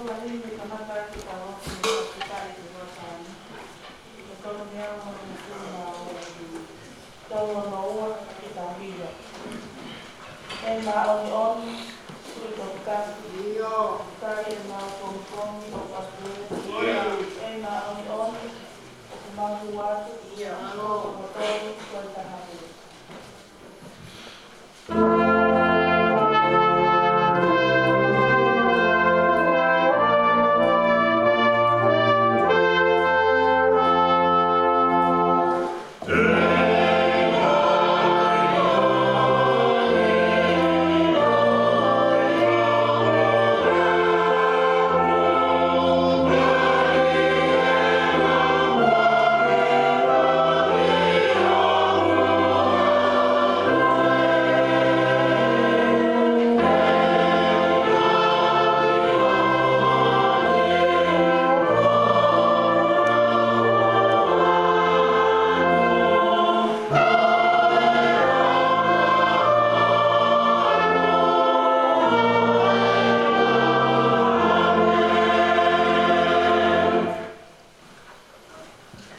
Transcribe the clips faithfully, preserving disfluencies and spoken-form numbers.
Lahi ni kamata ki tau ki ni ka kita i te ua tani. Ko tau mea mo ni tuna o lahi. Tau ono ua ki tau hiva. ʻE māʻoniʻoni, sui tokita. ʻIo. Tali ʻemau pongipongi ʻoku ʻoatu ē. ʻIo. ʻE māʻoniʻoni, ʻoku mau hū atu. ʻIo. Ko kotoa ko e taha pē.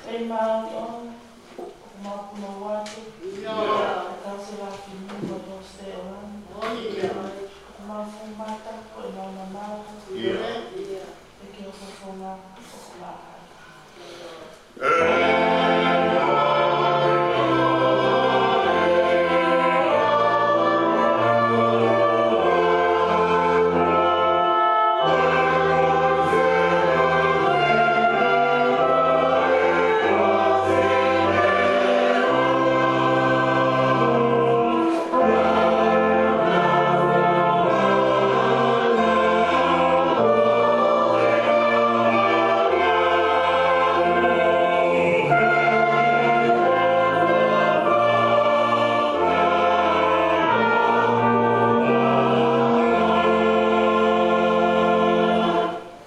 ʻE māʻoniʻoni, ʻoku mau punou atu. ʻIo. Ka tau se lafi mu mo tau se ola. ʻIo. ʻOku mau fumata ko e mau mamau. ʻIo. ʻE ke o fofonga ʻoku maha.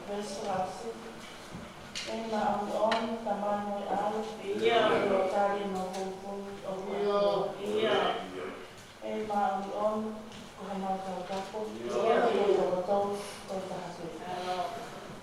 Veesi lasu. ʻE māʻoniʻoni, Tamai mo e ʻAlo. ʻIo. Tali ʻemau pongipongi ʻoku ʻoatu ē. ʻIo. ʻE māʻoniʻoni, ko homau taukapo. ʻIo. Ko kotoa ko e taha pē.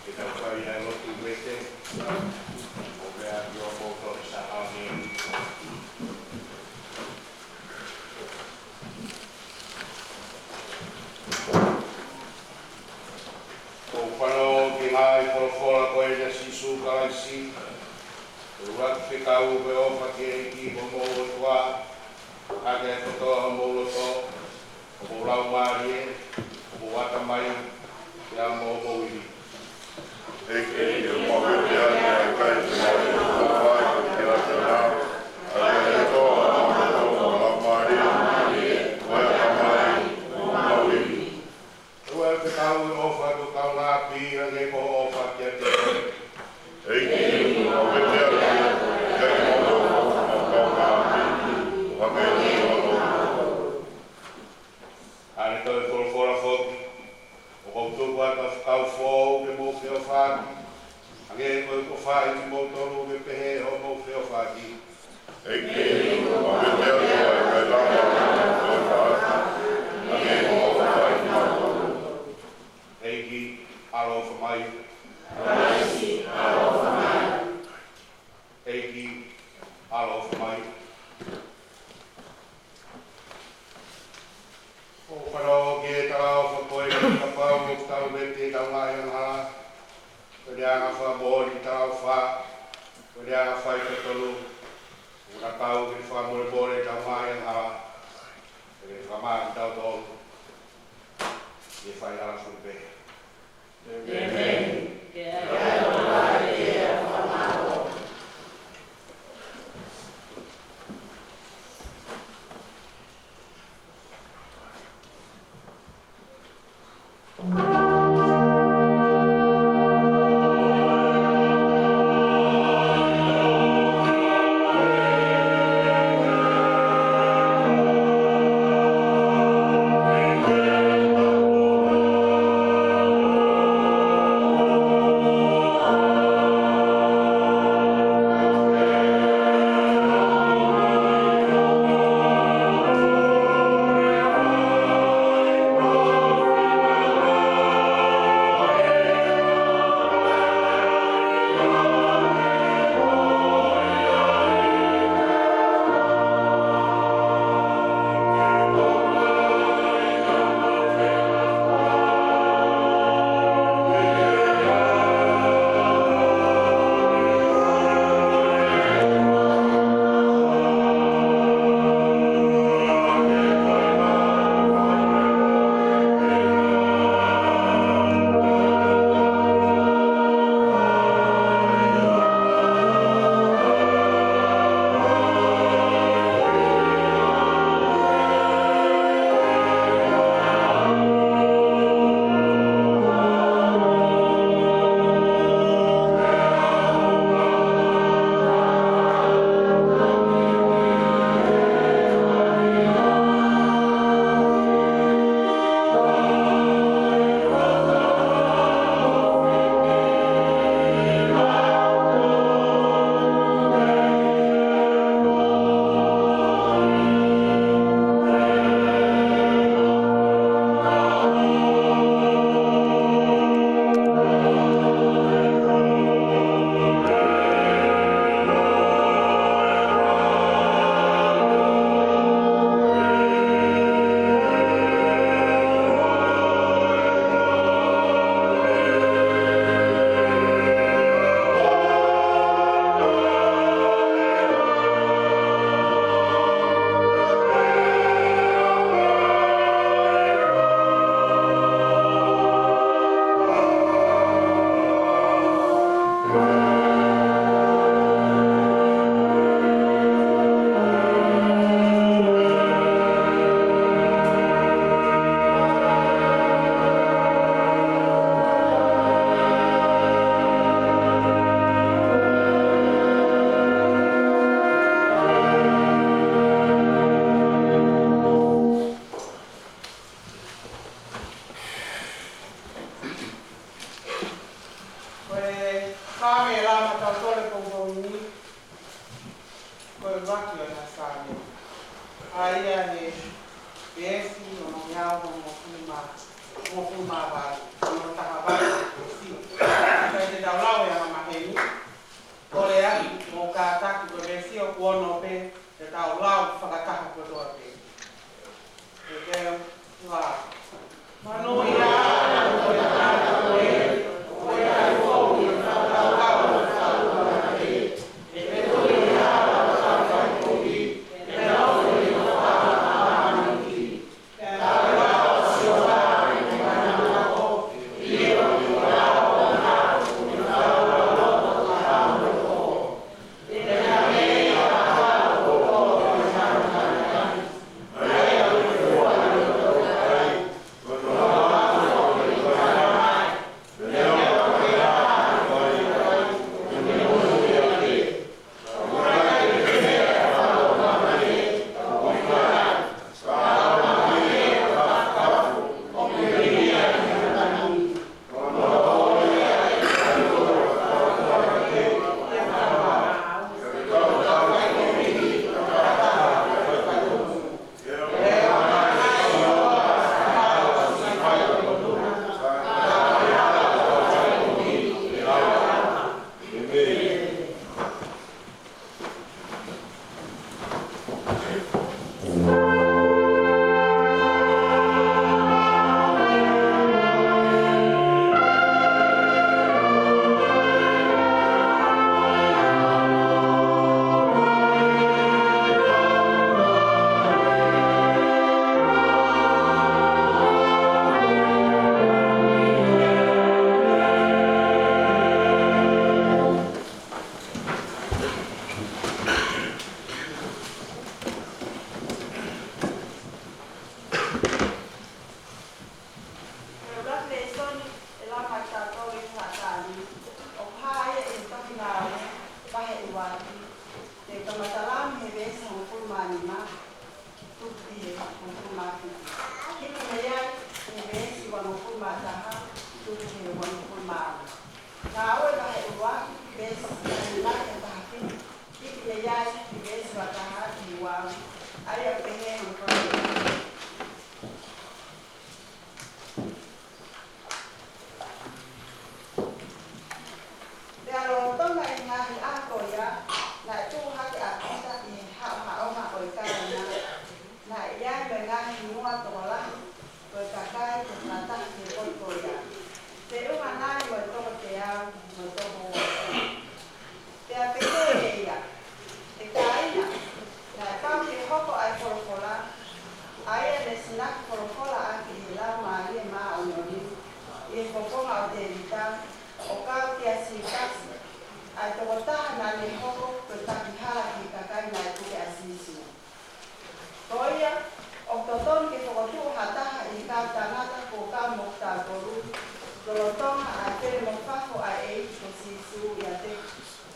Ke tau fai ʻa e lotu vete, ʻo pea ki o mou toki sa ʻa e ʻOku fanongo ki he ngaahi folofola ko eni ʻa Sīsū Kalaisi, ʻoku ʻuluaki fekau ko e ʻofa ki he ʻEiki ko homou ʻOtua, ʻaki ʻa e kotoa homou loto, homou laumālie, homou ʻatamai, pea mo homou ivi. ʻEiki, ʻoku mau vete atu ʻa e ʻikai te mau ʻofa ki he ʻAfiona, ʻaki ʻa e kotoa homau loto, homau laumālie, mo e ʻatamai, mo homau ivi. ʻOku ʻuluaki fekau e ʻofa ki hotau ngaahi ʻapi, hangē ko hoʻo ʻofa kiate koe. ʻEiki, ʻoku mau vete atu ʻa e ʻikai te mau ʻofa ki hotau ngaahi ʻapi, ʻo hangē ko hoʻo ʻofa. ʻA e toe folofola foki, ʻoku ou tuku atu ʻa e fekau foʻou ke mou feʻofaʻaki, hangē ko ʻeku ʻofaʻi kimoutolu ke pehē hoʻomou feʻofaʻaki. ʻEiki, ʻoku mau vete atu ʻa e ʻikai te mau feʻofaʻaki, hangē ko hoʻo ʻofaʻi kimautolu. ʻEiki, ʻaloʻofa mai. Kalaisi, ʻaloʻofa mai. ʻEiki, ʻaloʻofa mai. ʻOku fanongo ki he talaʻofa ko eni, kapau ʻoku tau vete ʻetau ngaahi angahala, ʻa e faitotonu, ʻoku tau kei fakamolemole ʻetau ngaahi angahala, ʻo ke fakamāʻopoʻopo kitautolu ʻi he fai hala suli pē. ʻĒmeni. Ko e Saame ʻe lama tau tole pongipongi ni, ko e ʻuluaki ʻo e ngaahi Saame. ʻA ia ʻi he veesi ono ngeau hongofulu mā, hongofulu mā valu, ono taha valu ʻo e veesi. Ka ʻi heʻetau lau ʻi he angamaheni, kole atu mo kātaki ko e veesi ʻoku ono pē, te tau lau fakataha kotoa pē. Te tau lau. Manuia ʻa e tangata ko ē, ʻoku ʻikai fou ʻi he fakakaukau ʻo e fakaʻuhinga pē. ʻE tui ʻi he hala ʻo e kau fai kovi, ʻe nofo ʻi he ʻofa ʻa e ʻamanaki. Pea ko e ʻao ʻo Sihova ʻi he mei he manako, ʻi he ʻofa ʻa Lolotonga e ngaahi ʻaho ko ia, naʻe tuʻu hake ʻa Pita ʻi he haʻohaʻonga ʻo e kāinga. Naʻe ʻi ai mo e ngaahi hingoa tokolahi ʻo e kakai kuo fakataha ki he potu ko ia, feʻunga nai mo e toko teau mo e toko uofulu. Pea pehē ʻe ia, ʻE kāinga, naʻe pau ke hoko ʻa e folofola, ʻa ia ne sinaki folofola ʻaki ʻe he Laumālie Māʻoniʻoni ʻi he fofonga ʻo Tēvita, ʻo kau kia Sītasi, ʻa e tokotaha naʻa ne hoko ko e taki hala ki he kakai naʻe puke ʻa Sīsū. Ko ia, ʻoku totonu ke fokotuʻu ha taha ʻi he kau tangata kuo kau mo kitautolu, lolotonga ʻa e felemofafo ʻa e ʻEiki ko Sīsū ʻiate,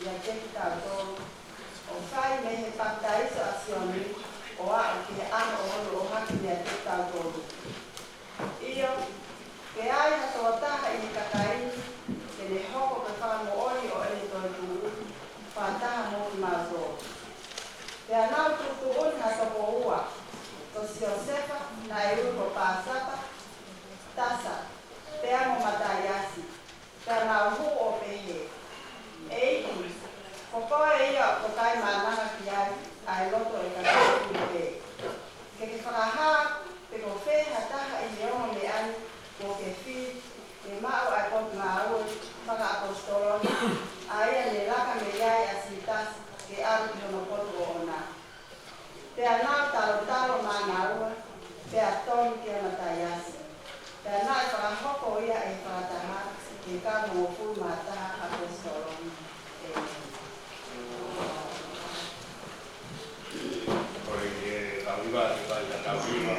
ʻiate kitautolu, ʻo fai mei he papitaiso ʻa Sione, ʻo aʻu ki he ʻaho ʻo hono ʻohake meiate kitautolu. ʻIo, ke ʻi ai ha tokotaha ʻi he kakai ni, ke ne hoko ko e fakamoʻoni ʻo ʻene toetuʻu, fakataha mo kimautolu. Pea nau tuʻutuʻuni ha toko ua, ko Siosefa, naʻe ui ko Pāsapa, Tasa, pea mo Mataiasi, pea nau hū ʻo pehē, ʻEiki, ko koe ia ʻoku kai maʻananga ki ai ʻa e loto ʻo e kakai Filipe. Ke ke fakahā pe ko fē ha taha ʻi he ongo meʻa ni kuo ke fili ke maʻu ʻa e potungāue fakaʻaposetolo ni, ʻa ia ne laka mei ai ʻa Sītasi ke ʻalu ki hono potu ʻoʻona. Pea nau talotalo mānava, pea tonu kia Mataiasi. Pea naʻe fakahoko ia ʻe he fakataha ki he kau hongofulu mā taha ʻaposetolo ni. ʻĒmeni. Kole ke tau hiva, ke tau hiva.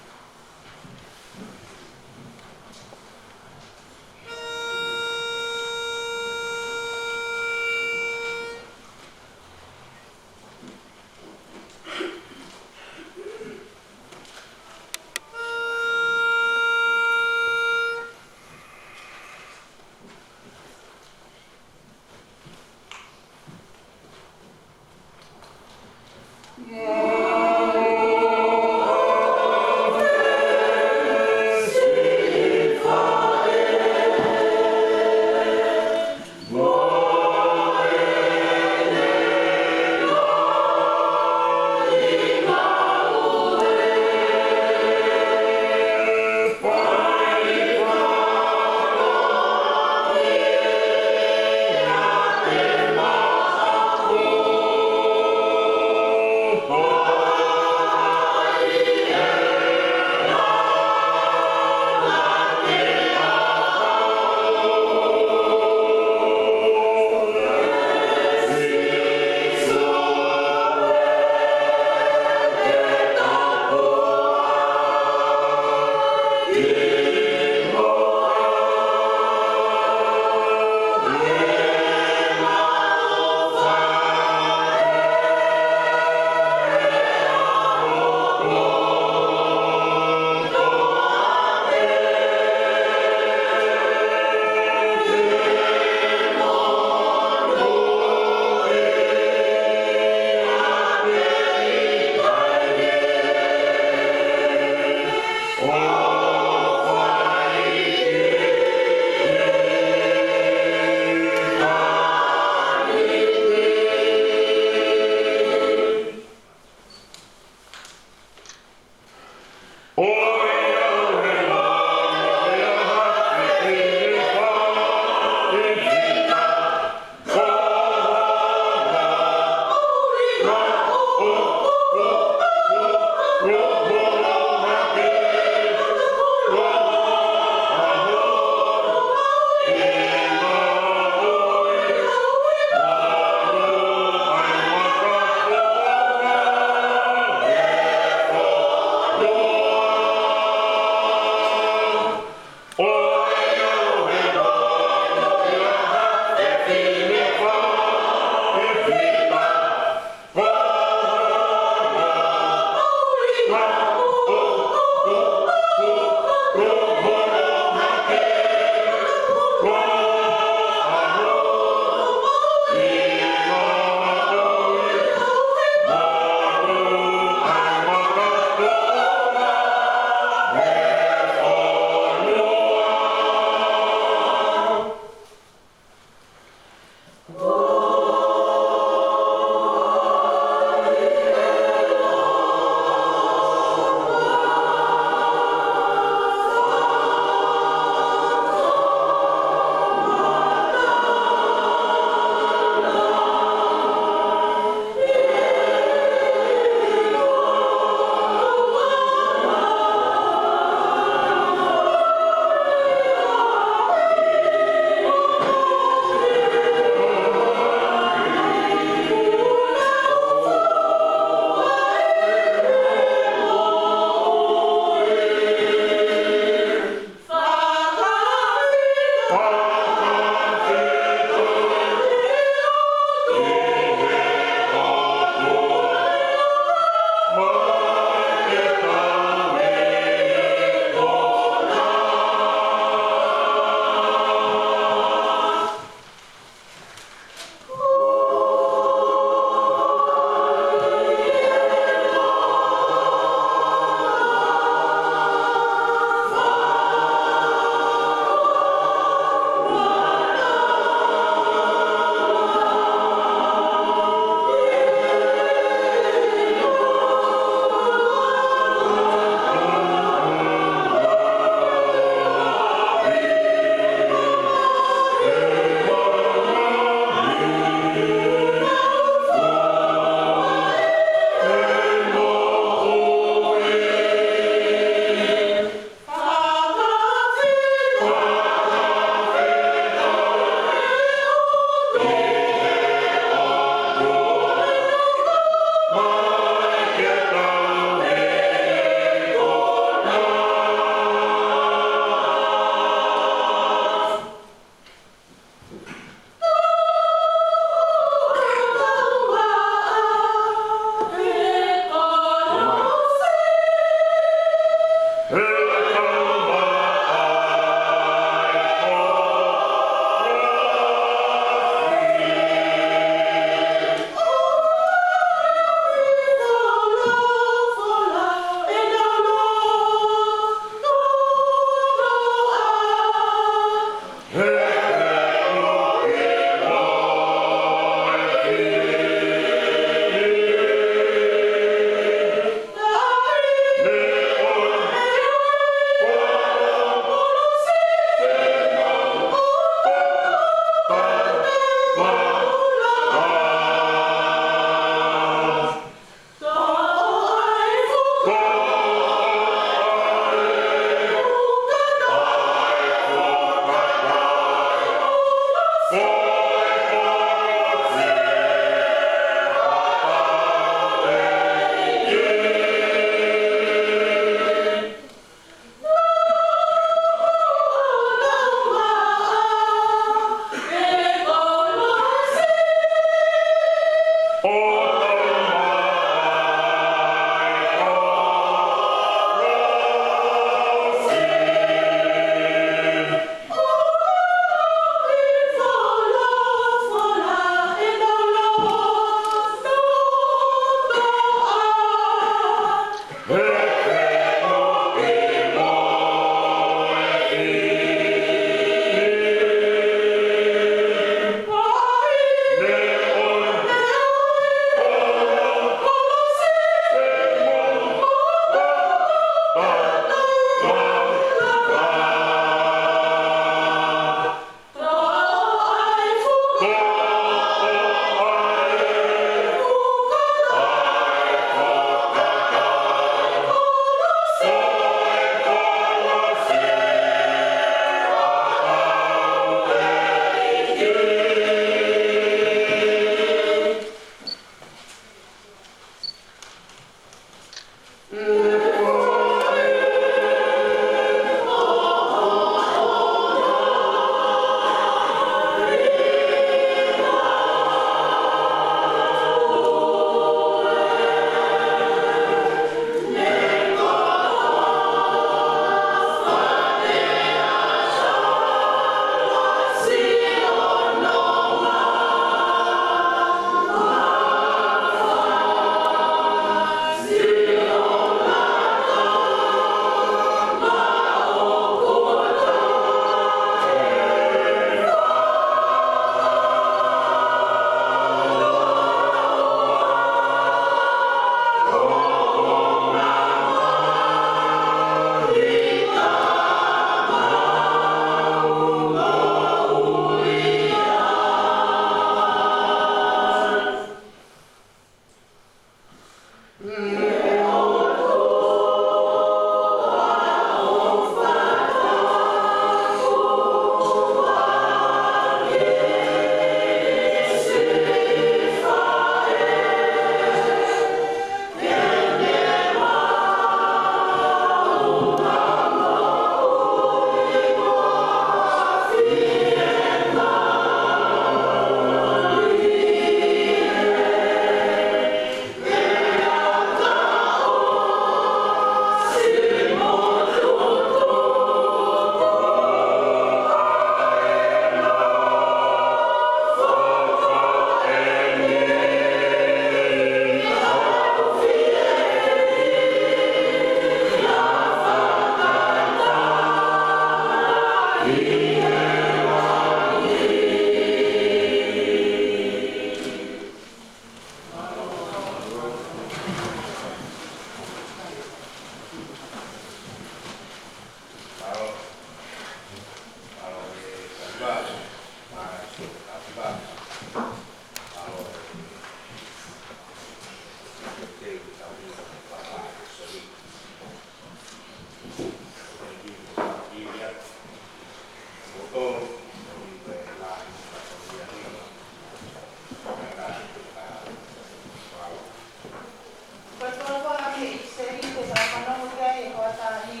Ko e folofola mei he ʻIpiseli te tau fanongo ki ai he hoʻatā ni,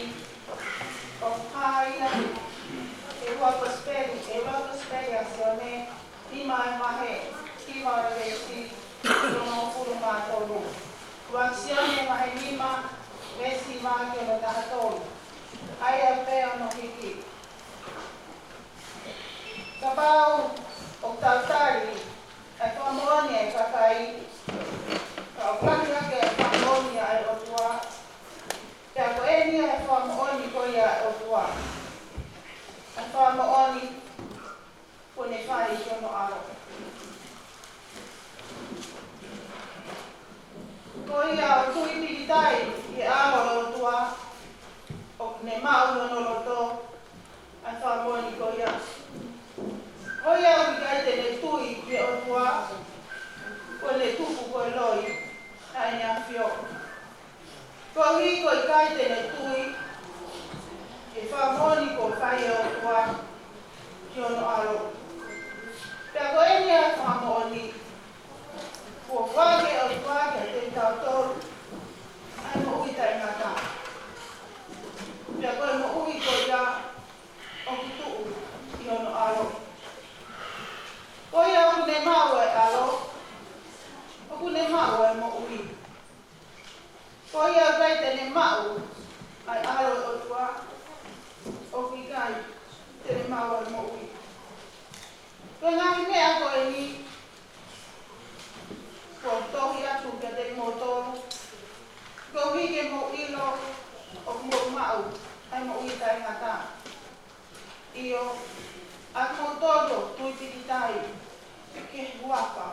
ʻoku hā ia ʻi he ua Kosipeli, ʻi he ua Kosipeli ʻa Sione, nima e vahe, hiva e veesi, ki he onongofulu mā tolu. Ua Sione vahe nima, veesi hiva ki hono taha tolu. ʻA ia pē hono hiki. Kapau ʻoku tau tali ʻa e fakamoʻoni ʻa e kakai, ka ʻoku lahi hake ʻa e fakamoʻoni ʻa e ʻOtua, pea ko eni ʻa e fakamoʻoni ko ia ʻa e ʻOtua, ʻa e fakamoʻoni kuo ne fai ki hono ʻAlo. Ko ia ʻoku tui pilitai ki he ʻAlo ʻo e ʻOtua, ʻoku ne maʻu ʻi hono loto ʻa e fakamoʻoni ko ia. Ko ia ʻoku ʻikai te ne tui ki he ʻOtua, kuo ne tupu ko e loi ʻa ʻEne ʻAfio. Koeʻuhi ko e ʻikai te ne tui ki he fakamoʻoni kuo fai ʻe he ʻOtua ki hono ʻAlo. Pea ko eni ʻa e fakamoʻoni, kuo foaki ʻe he ʻOtua kiate kitautolu ʻa e moʻui taʻengata. Pea ko e moʻui ko ia ʻoku tuʻu ʻi hono ʻAlo. Ko ia ʻoku ne maʻu e ʻAlo, ʻoku ne maʻu e moʻui. Ko ia ʻoku ʻikai te ne maʻu ʻa e ʻAlo ʻo e ʻOtua, ʻoku ʻikai te ne maʻu e moʻui. Ko e ngaahi meʻa ko eni kuo u tohi atu kiate kimoutolu, koeʻuhi ke mou ʻilo ʻoku mou maʻu ʻa e moʻui taʻengata. ʻIo, ʻa kimoutolu ʻoku tui pilitai ki he huafa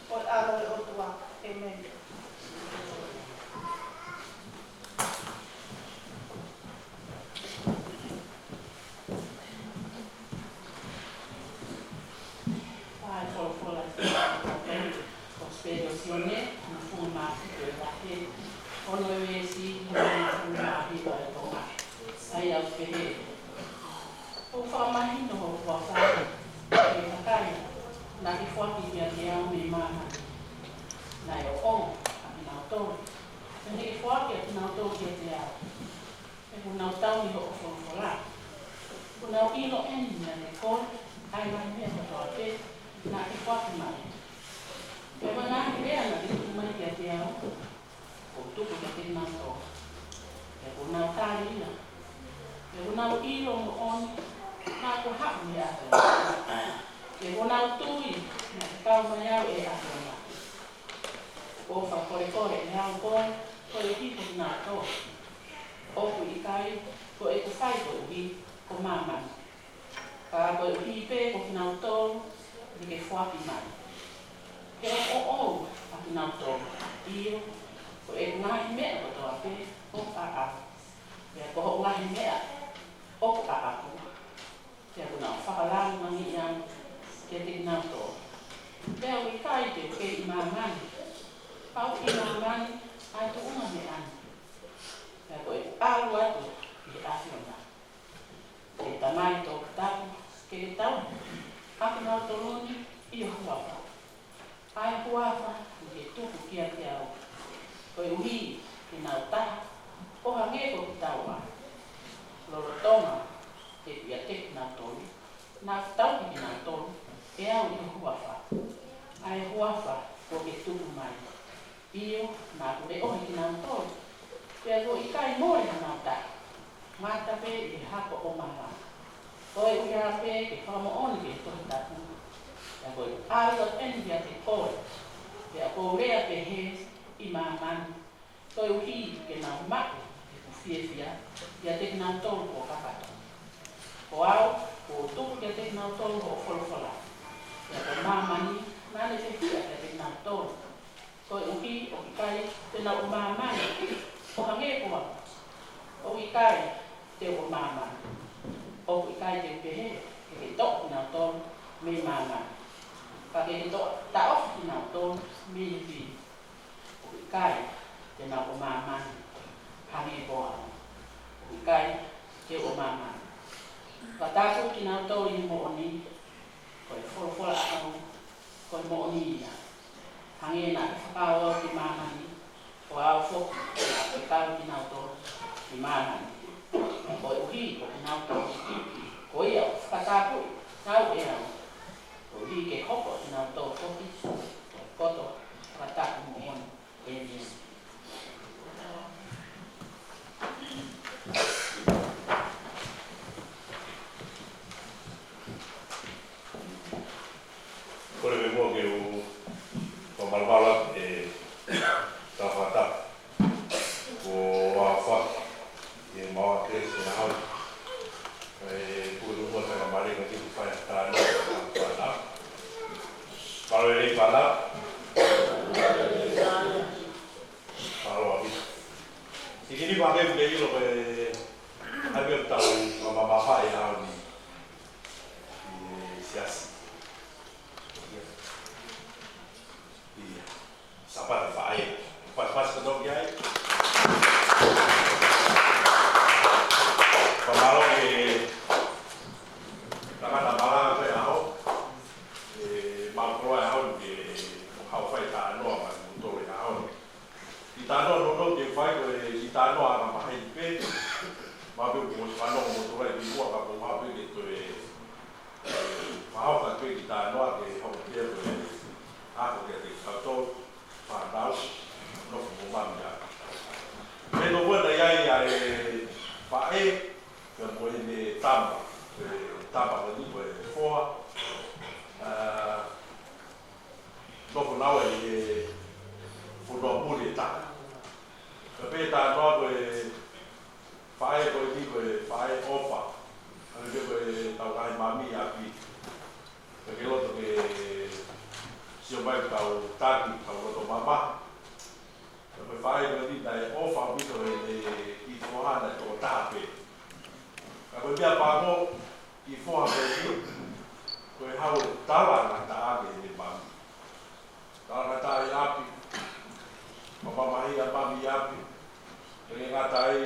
ʻo e ʻAlo ʻo e ʻOtua. ʻĒmeni. Fai folofola ko Kosipeli ʻa Sione, hono hongofulu mā fitu e vahe, ono e veesi, ki hono hongofulu mā hiva e konga. ʻA ia ʻoku pehē: ʻOku fakamahino hoku huafa ki he kakai naʻa ke foaki kiate au mei māmani. Naʻe ʻoʻou ʻa kinautolu, pea naʻa ke foaki ʻa kinautolu kiate au. He kuo nau tauhi hoʻo folofola. Kuo nau ʻilo ʻeni meiate koe ʻa e ngaahi meʻa kotoa pē naʻa ke foaki mai. Pea ko e ngaahi lea naʻa ke tuku mai kiate au, kuo u tuku kiate kinautolu. Pea kuo nau tali ia. Pea kuo nau ʻilo moʻoni naʻa ku haʻu mei he ʻAfiona. Pea kuo nau tui naʻa ke kau mai au ʻe he ʻAfiona. ʻOku ou fakakolekole ʻe au koe koeʻuhi ko kinautolu. ʻOku ʻikai ko ʻeku fai koeʻuhi ko māmani, ka koeʻuhi pē ko kinautolu naʻa ke foaki mai, ke ʻoʻou ʻa kinautolu. ʻIo, ko ʻeku ngaahi meʻa kotoa pē ʻoku ʻaʻaku, pea ko hoʻo ngaahi meʻa ʻoku ʻaʻaku. Pea kuo nau fakalāngilangiʻi au kiate kinautolu. Pea ʻoku ʻikai te u kei ʻi māmani, ka ʻoku ʻi māmani ʻa e tuʻunga meʻa ni. Pea ko ʻeku ʻalu atu ki he ʻAfiona, ʻe Tamai Toputapu, ke ke tauhi ʻa kinautolu ni ʻi ho huafa, ʻa e huafa naʻa ke tuku kiate au, koeʻuhi ke nau taha ʻo hangē ko kitaua. Lolotonga ʻeku ʻiate kinautolu, naʻa ku tauhi kinautolu ʻe au ʻi ho huafa, ʻa e huafa kuo ke tuku mai. ʻIo, naʻa ku leʻohi kinautolu, pea kuo ʻikai mole hanau taha, ngata pē ʻi he hako ʻo malanga. Koeʻuhi pē ke fakamoʻoni ki he Tohi Tapu, pea ko ʻeku ʻalu atu ʻeni kiate koe, pea ʻoku ou lea pehē ʻi māmani, koeʻuhi ke nau maʻu ʻeku fiefia ʻiate kinautolu kuo kakato. Ko au, Kuo tuku kiate kinautolu hoʻo folofola. Pea ko māmani naʻa ne fehiʻa kiate kinautolu. Koeʻuhi ʻoku ʻikai te nau ʻo māmani ʻo hangē ko au. ʻOku ʻikai te u ʻo māmani. ʻOku ʻikai te u pehē ke ke toʻo kinautolu mei māmani. Ka ke ke toʻo, taʻofi kinautolu mei he fili. ʻOku ʻikai te nau ʻo māmani hangē ko au. ʻOku ʻikai te u ʻo māmani. Fakatapu kinautolu ʻi he moʻoni, ko e folofola ʻaʻau, ko e moʻoni ia. Hangē naʻa ke fekau au ki māmani, ko au foki naʻa ke fekau kinautolu ki māmani. Koeʻuhi ko kinautolu, ko ia ʻoku fakatapui au ʻe au. Koeʻuhi ke hoko kinautolu foki ko e poto fakatapu moʻoni. ʻĒmeni. Kole pē muʻa ke u fakamalumalu atu ʻetau fakatapu. Ko au foki, ʻe mau ake se hau. ʻE, kuo nau ua taga mare ka kiku fai ata no, fana. Palo e fana. Palo a vi. Siki ni pake ke ilo pe, ʻai pē tau, ma, ma, ma, fai au ni. ʻI he siasi. ʻIa. Sapati faʻē. Pasi, pasi ka toki ai. Fakamālō ki he tangata malanga ko e ʻaho. ʻE, mālō ko e ʻaho ni ke hau fai talanoa mai mo tole ʻaho ni. Kiʻi talanoa nounou ke fai ko e kiʻi talanoa anga maheni pē. Mā pē ʻoku mou fanongo mo tole ki muʻa ka ʻoku ou haʻu pē ke toe Faʻo ka ke kiʻi talanoa ke hoko pē ko e ako kiate kitautolu fānau, nofo mo mami ā. Pea ko ena ʻi ai ʻa e faʻē, pea mo ʻene tama, e tama ko eni ko e foha, ā, nofo naua ʻi he fonua muli ʻe taha. Ka pehē talanoa ko e faʻē ko eni ko e faʻē ʻofa. ʻA ia ko e tau ngaahi mami ʻi ʻapi. Ka ke loto ke sio mai kau taki, kau loto mamahi. Ka ko e faʻē ko eni naʻe ʻofa ʻaupito ʻene kiʻi foha naʻe tokotaha pē. Ka ko e meʻa pango kiʻi foha ko eni, ko e haʻu ʻo talangataʻa ki heʻene mami. Talangataʻa ʻi ʻapi, fakamamahiʻi ʻa mami ʻi ʻapi, ʻikai ngata ai,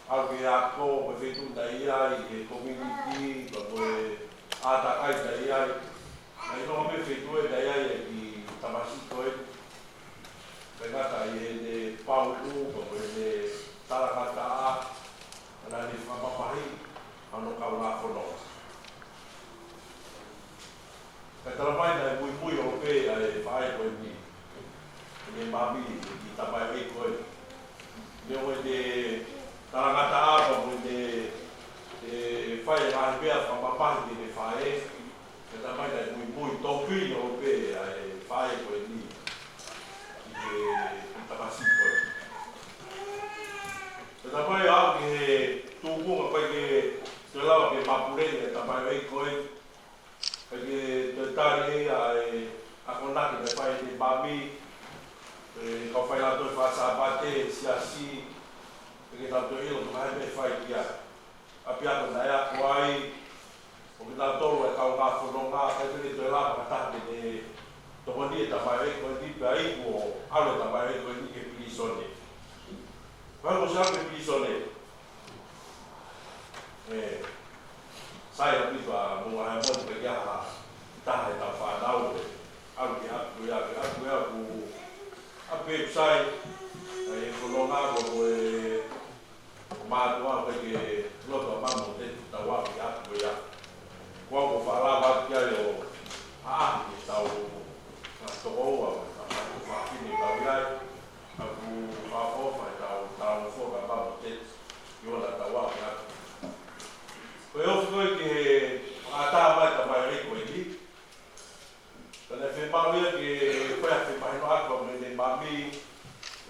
ʻalu ki he ako, ko e feituʻu naʻe ʻi ai, he community, pea mo e ʻātakai naʻe ʻi ai. Naʻe ʻilonga pē feituʻu naʻe ʻi ai e kiʻi tamasiʻi ko ē. ʻIkai ngata ai heʻene pauʻu, pea mo ʻene talangataʻa, naʻa ne fakamamahiʻi hono kaungā fononga. Kae talamai naʻe muimui holo pē ʻa e faʻē ko eni, ʻene mami, ʻi he kiʻi tamaioʻeiki ko ē. Neongo ʻene talangataʻa pea mo ʻene, ʻe, fai e ngaahi meʻa fakamamahi ki heʻene faʻē, kae talamai naʻe muimui tōpili holo pē ʻa e faʻē ko eni ʻi he kiʻi tamasiʻi ko ē. Pea talamai aʻu ki he tūkunga ʻikai ke toe lava ke mapuleʻi e tamaioʻeiki ko ē. ʻIkai ke toe tali ʻe ia ʻa e akonaki naʻe fai ʻe heʻene mami, e kau failautohi faka-Sāpate, siasi, ʻikai ke tau toe ʻilo pe ko e hā e meʻa ʻe fai ki ai. ʻApiako naʻe ako ai, ʻo kitautolu e kaungā fononga, ʻikai ke toe lava ha taha ke ne tokoni e tamaioʻeiki ko eni pea iku ʻo ʻalu e tamaioʻeiki ko eni ki he pilīsone. Ko e hā ko e sio ki he pilīsone? ʻE, sai ʻaupito ʻa e moʻunga Haʻamoni, ʻikai ke ʻi ai ha taha ʻetau fānau ʻe ʻalu ki he ʻapi ko ia, ki he ʻapi ko ia ʻoku ʻapi ʻoku sai, ʻa e fononga ko e mātuʻa ʻikai ke loto ʻa mami ʻo te tau ʻalu ki he ʻapi ko ia. Ko au ʻoku ou faʻa lava atu ki ai ʻo ʻaʻahi ʻetau tokoua, ʻetau fāmili ʻoku tau ʻi ai. ʻOku ou fakaʻofoʻofa ʻetau talanoa ka mamo te i ona tau ʻaʻahi atu. Ko e ofi ko ē ki he fakaʻatā mai tamaioʻeiki ko eni. Ka naʻe fiemaʻu ia ke fai ha femahinoʻaki mo ʻene mami,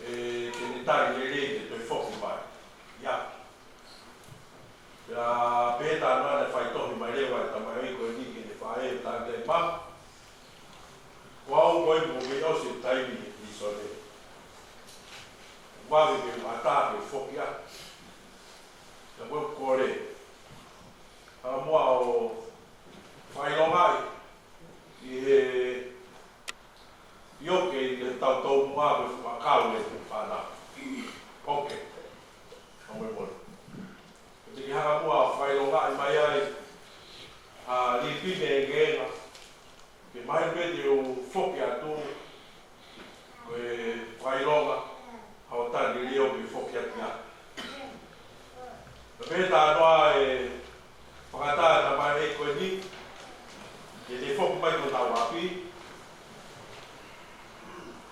ʻe, ke ne tali lelei ke toe foki mai. ʻIa. Pea pehē talanoa naʻe faitohi mai leva ʻe Mai ko eni ki he faʻē ʻo Tangataima. Ko au ko eni ʻoku kei ʻosi e taimi ʻi Sone. Vave ke u ʻatā ke foki atu. Ka ko e kole. Hanga muʻa ʻo fakaʻilongaʻi ʻi he ʻioke ʻi he tau tau muʻa ko e fuʻu ʻakau e fuʻu fānau. ʻOke. Ka mo e mole. Ko e te ke hanga muʻa ʻo fakaʻilongaʻi mai ai ha lipine ʻe ngenga. Ke mahino pē te u foki atu, ko e fakaʻilonga, hao tani leo ke foki atu ia. Ka pehē tā noa e fakatātā mai e ko eni, ke te foki mai ko tau ʻapi.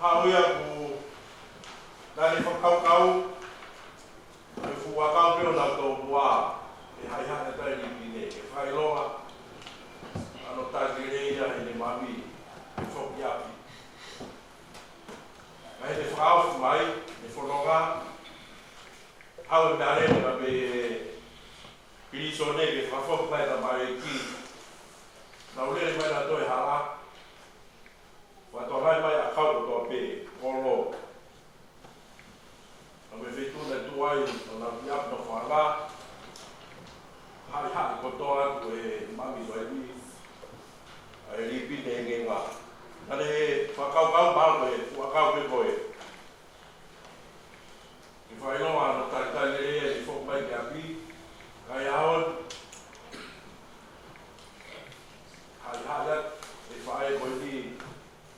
Haʻu ia ku nane fakakaukau, ʻe fuʻu ʻakau pē ʻo nau tō mua, ʻe haʻihaʻi atu e lipine, ʻe fakaʻilonga, ʻa hono tangele ia ʻe heʻene mami, ʻe foki ʻapi. Ka heʻene fakaofi mai, ʻene fononga, haʻu e meʻalele ka pē pilīsone ke fakafoki mai tamaiki. Nau lele mai nautolu he hala, fakatokangaʻi mai ʻakau kotoa pē, kolo. Ka mo e feituʻu naʻe tuʻu ai ʻo nau ki ʻapi nau fanga. Haʻihaʻi kotoa atu ʻe mami vai ni. ʻA e lipine ʻe ngenga. Naʻe fakakaukau mai ko e fuʻu ʻakau pē ko ē. Ke fakaʻilonga hono talitali lelei ʻe foki mai ki ʻapi. Ka ʻi he ʻaho ni, haʻihaʻi atu e faʻē ko eni,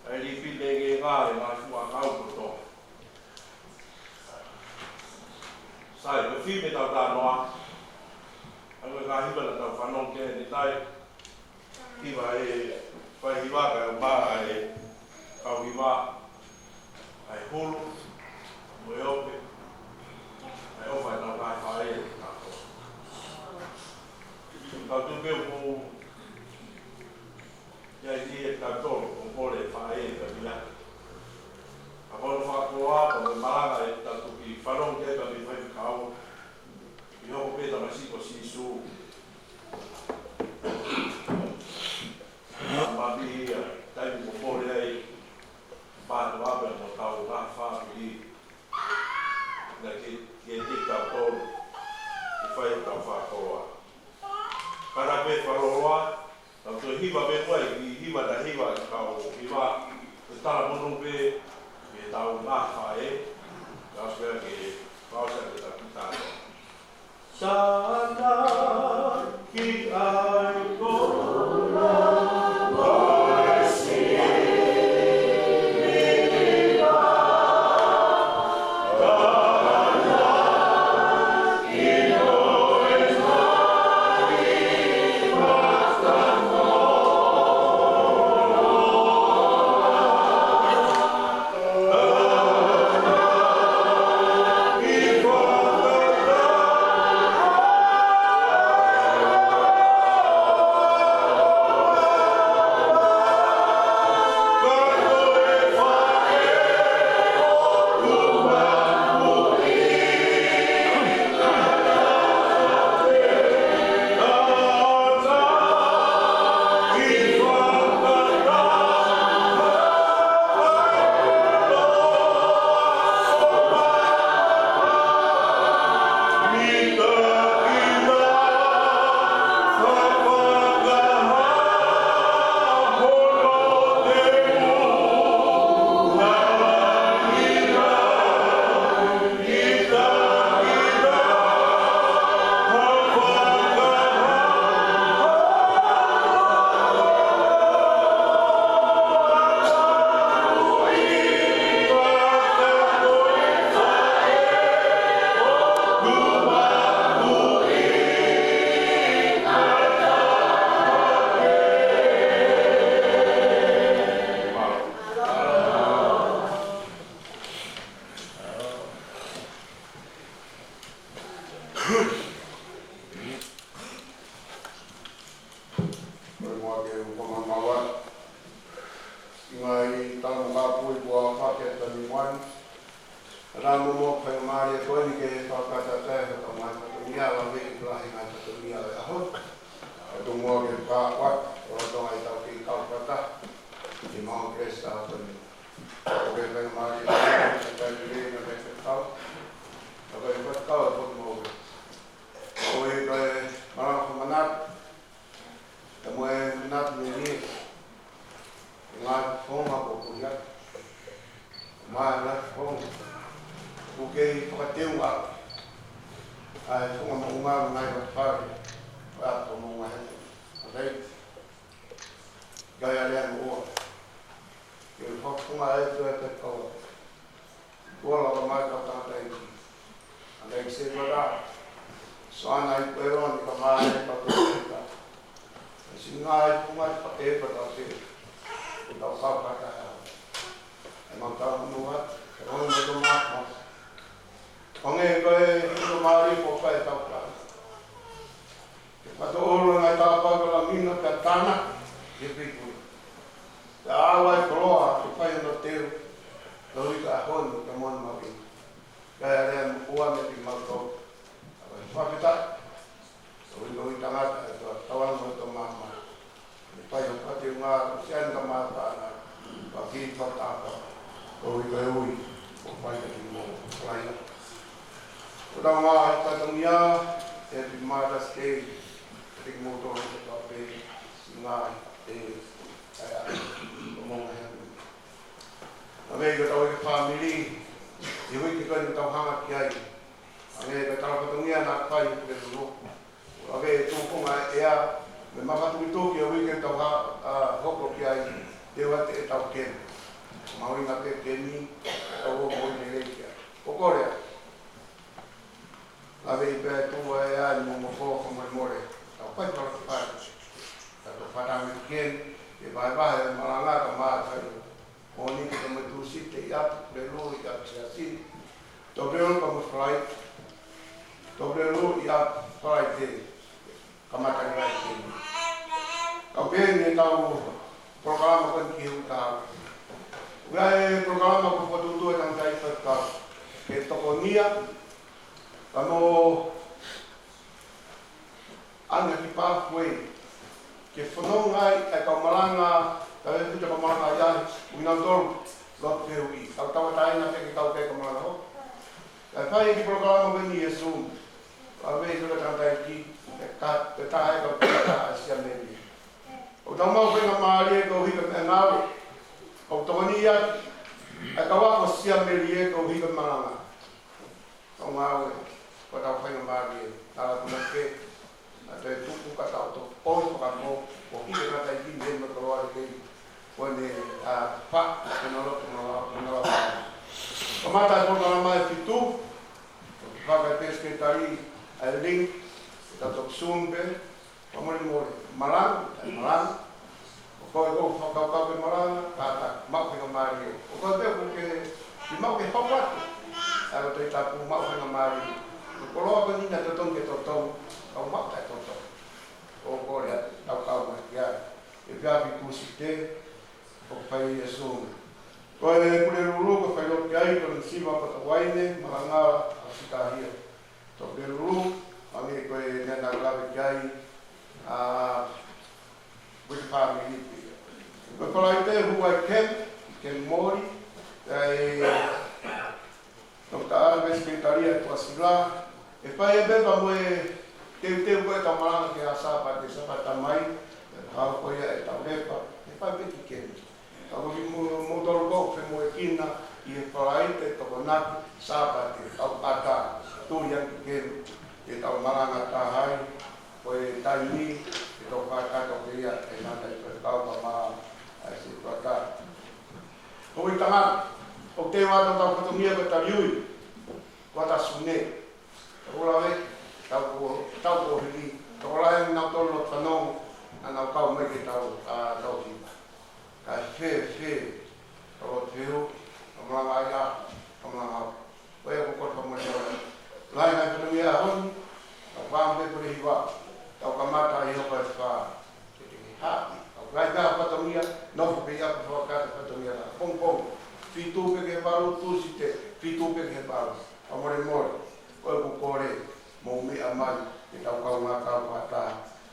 ʻa e lipine ʻe ngenga, ʻe ngaahi fuʻu ʻakau kotoa. Sai, ko e fime tau tā noa. ʻA e ngaahi hiva naʻa tau fanongo ki ai ʻanenai tai. Hiva e fai hiva ka e uma ʻa e kau hiva, ʻa e hulu, mo e ope, ʻa e ʻofa ʻetau ngaahi faʻē ʻe kātoa. Tau tuku pē ʻoku ʻi ai ni e tautolu, ʻo kole faʻē ka mia. Ka ko hono fakakoloa, ko e malanga ʻe tau tuki fanongo ki ai ka mei fai kau. ʻI hoʻo pē tamasiʻi ko Sīsū. Mami ia, taimi mo mole ai, pātoa pē mo tau ngā fāmili. Na ke, ke te tau tolu, ke fai tau fakakoloa. Kana pē fakaloloa, tau toe hiva pē koe, ʻi hiva na hiva, ʻi kau hiva, ko e talamonū pē, ke tau ngā faʻē, ka pea ke, kau sa ke tau ki tāne. Sana ki ai ko Ko e moa ke u fakamamaua. ʻI he ngaahi tala mo e kāpui kuo fakahoko ʻi he taimi ni. Ka naʻa mo mo fai mālie ko eni ke fakataha ʻetau ngaahi fatongia, ʻa e meʻa ki he ngaahi fatongia ʻo e ʻaho. Tau muʻa ke fakaʻoatu ʻa e tonga ʻi heʻetau kei kau fakataha ʻi he Maʻunga Kelesi ʻaho ko eni. ʻOku ou faingamālie ʻaupito ʻi he taimi ni ʻo e kau. Ka ko e fakakau ʻa e potu mou. Ko e, ko e malanga fakamanatu. Ka mo e manatu mei he ngaahi founga kuo puhi atu. Mo e ngaahi founga kuo kei fakateunga ʻa e founga moʻunga mo e ngaahi fale ʻo e ʻapi moʻunga heni. ʻA ia, ʻikai ʻa e lea mo ua. Ke fakafounga ʻa e tuʻa ʻa e kau. Kuo lava mai kau tangataʻeiki. ʻA e kiʻi sētuata. Soana ʻi Puʻeoni ka mai kau tangataʻeiki. ʻA e siʻi ngaahi founga ʻi he pakepa tau te. Ke tau kau fakataha. ʻE mau tau nua. Ke rongo mo tō mama. Ko e ngaahi ko e tō mali ko fai tau ka. Ke fakaʻotua ʻa e ngaahi tāpuaki ʻo e langi na pea tānaki ʻe he feituʻu. Pea ʻave ʻa e koloa ke fai hono teu, koeʻuhi ko e ʻaho ni ko e moʻoni mahuʻinga. Ka ʻi he lea mo ua mei kimautolu. ʻA e fakafetaʻi, koeʻuhi ko e tangata ʻe tō, tau anga mo tō mama. Ke fai hoʻo fakateunga, ʻosi ʻa e ngaahi tāpuaki, pea ke fakataha, koeʻuhi ko e ui, ʻo fai ʻaki mo, fai. ʻOku tau ngaahi fatongia, ʻe te mata stay, ʻe te kimoutolu ʻe te tau pē, siʻi ngaahi, ʻe, ʻa ia, ʻo mo ngaahi. ʻA ia ko ʻetau ʻeke fāmili, ʻi he uike ko eni ʻoku tau hanga ki ai. ʻA ia ko e tala fatongia naʻe fai ʻe Pule Lulu. ʻA ia ko e tuʻunga ʻea, mo e mamafa tukituki ʻo e uike ʻoku tau ha-, ʻa, hoko ki ai, te u ʻoatu ʻetau kemi. Mahuʻinga pē kemi, ʻetau ō mo e lelei ki ai. ʻOku ou kole atu. ʻA ia pea tuʻu ʻa e ʻea mo mo fo fakamolemole. Tau fai fakafai. Tau tō fata me kemi, ʻe vahevahe ʻa e malanga ka mā fai. Mōnite pea mo Tūsite ʻi ʻapi, Pule Lulu ʻi ʻapi Siasi. Tō Pule Lulu pea mo Falaite. Tō Pule Lulu ʻi ʻapi Falaite. Kamata ni mai kemi. Kau pē eni ʻetau polokalama ko eni ki he uike kahaʻu. ʻOku ʻi ai e polokalama ko e fokotuʻutuʻu ʻe he tangataʻeiki faifekau. Ke tokonia, ka mo ʻAna ki Pathway. Ke fononga ai ʻa e kau malanga, ka e puta kau malanga ʻi ai, ʻuhinga tolu, lotu fehuʻi. Kau tauʻatāina pē ke kau pē kau malanga hoko. Kae fai e kiʻi polokalama ko eni ʻi he Zoom. Ka mei he tangataʻeiki, ʻe ka, ʻe taha e kau tangata ʻa Siameni. ʻOku tau maʻu faingamālie koeʻuhi ko e meʻa ngāue. ʻOku tokoni ia, ʻa e kau ako Siameni koeʻuhi ko e malanga. Kau ngāue, ko ʻetau faingamālie, tala puna ke, ʻa e tuku ka tau tō, ʻoi fakamoʻoni, ko e kiʻi tangataʻeiki ni mo e koloa lelei, ko ʻene, ʻa, fa, ko ʻene loto mo ʻene lau, mo ʻene lau. Kamata e polokalama ʻe fitu, ko e faka e pesiketali, ʻa e link, ke tau toki Zoom pē, Fakamolemole, malanga, ʻe malanga. ʻOku ou fakakaukau ke malanga, kātaki, maʻu faingamālie. ʻOku ou pehē ʻoku ke, ke maʻu ke hoko atu. ʻA ia ko e Tohi Tapu maʻu faingamālie. Ko e koloa ko eni naʻe totonu ke totongi, ka u maʻu taʻetotongi. ʻOku ou kole atu, tau kau mai ki ai. ʻE pea ʻi Tūsite, ʻoku fai ʻi he Zoom. Ko e Pule Lulu, ko e fai lotu ki ai, ko e siva pata uaine, malanga, ʻa Sitahia. Tō Pule Lulu, ʻa ia ko e meʻa naʻa ku lave ki ai, ʻa, with the family. Ko e Falaite, hū ai kemi, kemi moli, ʻa e, Toketā Alex Petalia Tuʻasila, ʻe fai e pepa mo e teuteu ko ʻetau malanga ki he Sāpate, Sāpate mai, ʻe hao ko ia ʻetau pepa, ʻe fai pē ki kemi. Ka ko kimoutolu ʻoku femoʻuekina ʻi he Falaite, Tokonaki, Sāpate, ʻAuʻata, tuli ange ki kemi, ʻetau malanga taha ai, ko e taimi, ʻe tau fakataha ko ia, ʻe ngata ʻi he kau ka mā, ʻa e sētuata. Ko e tangata, ʻoku te vātau tau fatongia ko e taliui, ko ʻAta Sune, Tokolahi, tau ko, tau ko hili, Tokolahi naʻa nau tolu lotu fanongo, naʻa nau kau mai ke tau, ʻa, tau hiva. Kae fēfē, tau lotu fehuʻi, tau malanga ai ʻa, tau malanga au. Ko ia ko e kole fakamolemole. Lahi ngaahi fatongia ʻaho ni, tau fāmili pule hiva, tau kamata ʻi he houa ʻe fā. Ke te ke haʻi, tau lahi ngaahi fatongia, nofo pē ia ko e fakakata fatongia la. Pongipongi, fitu pē ki he valu, Tūsite, fitu pē ki he valu. Fakamolemole, ko ʻeku kole, mou meʻa mai, ke tau kaungā kau fakataha.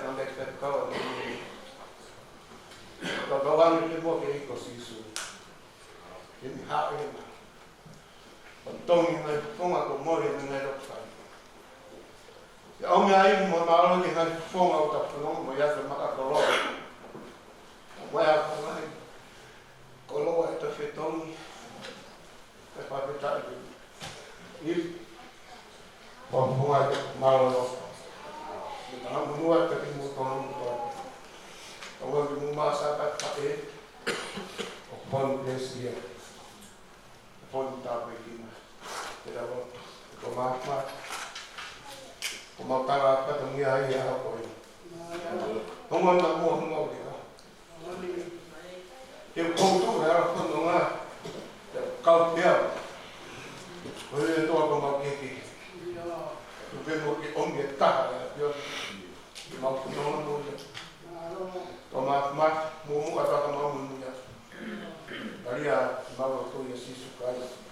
Tamai, Tamai, ke kau ʻa e. Ka kau ange pē muʻa ke ʻi ko Sīsū. Ke ne haʻu ʻi he ʻEiki. ʻO tongi mai fofonga ko mole ne ngai lo fai. ʻIo ʻomi ai mo mālō ki he ngaahi fofonga ʻoku tau fanongo mo ia ke maka koloa. Mo ia ko ngai koloa ʻeta fetongi. ʻE fakafetaʻi. ʻI. Mo fofonga ke mālō. Mo tanga monua ke ki mo tonu mo tonu. Awa ki mo masa ka ka e. ʻO fonu ke sia. Fonu tāpuekina. Te la loto. Ko ma ma. Ko ma tala ka to ngia ai a ko e. Hongo na mo hongo ke ka. Ke koutu he ara fononga. Ke kau pea. Ko e toa ko ma ke ke. Tu ke mo ke ʻomi e taha e pio. Ke mau fononga mo ia. Ko ma ma mo mo ka ta ka mau mo ia. Maria, mau ko ia Sīsū Kalaisi.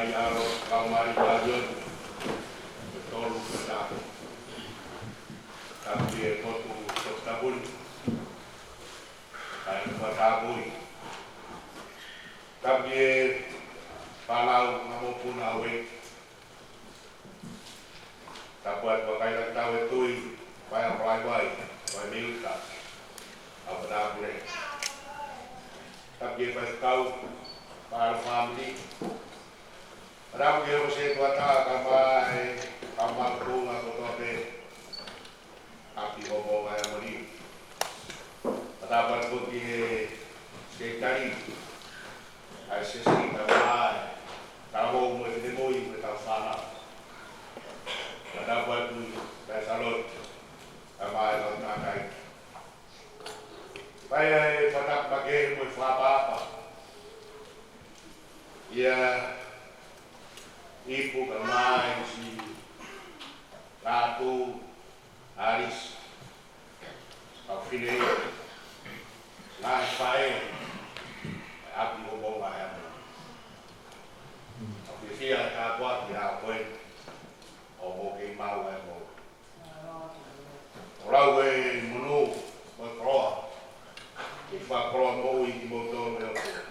ʻAlo, kau mali, kau ʻioni, ko e tolu ko e tapu. Tapu ki he potu toputapu ni, kae fakatapui. Tapu ki he fānau, ngaahi mokopuna, ʻa e tapu atu ki he kakai ʻetau tui, Vaea Palaivai, Vaea Meuta, ʻa e tapu lelei. Tapu ki he faifekau, Vaea Fāmili. Tapu ki he ʻosi ʻetau ʻatā, kae ʻumaʻā e kau mātuʻa kotoa pē ʻa e ʻApihomo Vaea Moli. Tapu atu ki he sekelitali ʻa e siasi, kae ʻumaʻā e talavou mo e finemui mo ʻetau fānau. Tapu atu ki he Sālote, kae ʻumaʻā e kau tangataʻeiki. Pea ʻi he fakatapu makehe mo e fakaʻapaʻapa, ʻa e ipu kae ʻumaʻā e siʻi lātū, ʻa e ʻalisi, kau fefine, ngaahi faʻē ʻa e ʻApihomo Vaea Moli. ʻOku ou fiefia he tāpuaki ʻa e ʻaho ko eni, ʻoku mou kei maʻu ai mo ʻo lau e monū mo e koloa, ke fakakoloa moʻui kimoutolu ʻe he ʻOtua.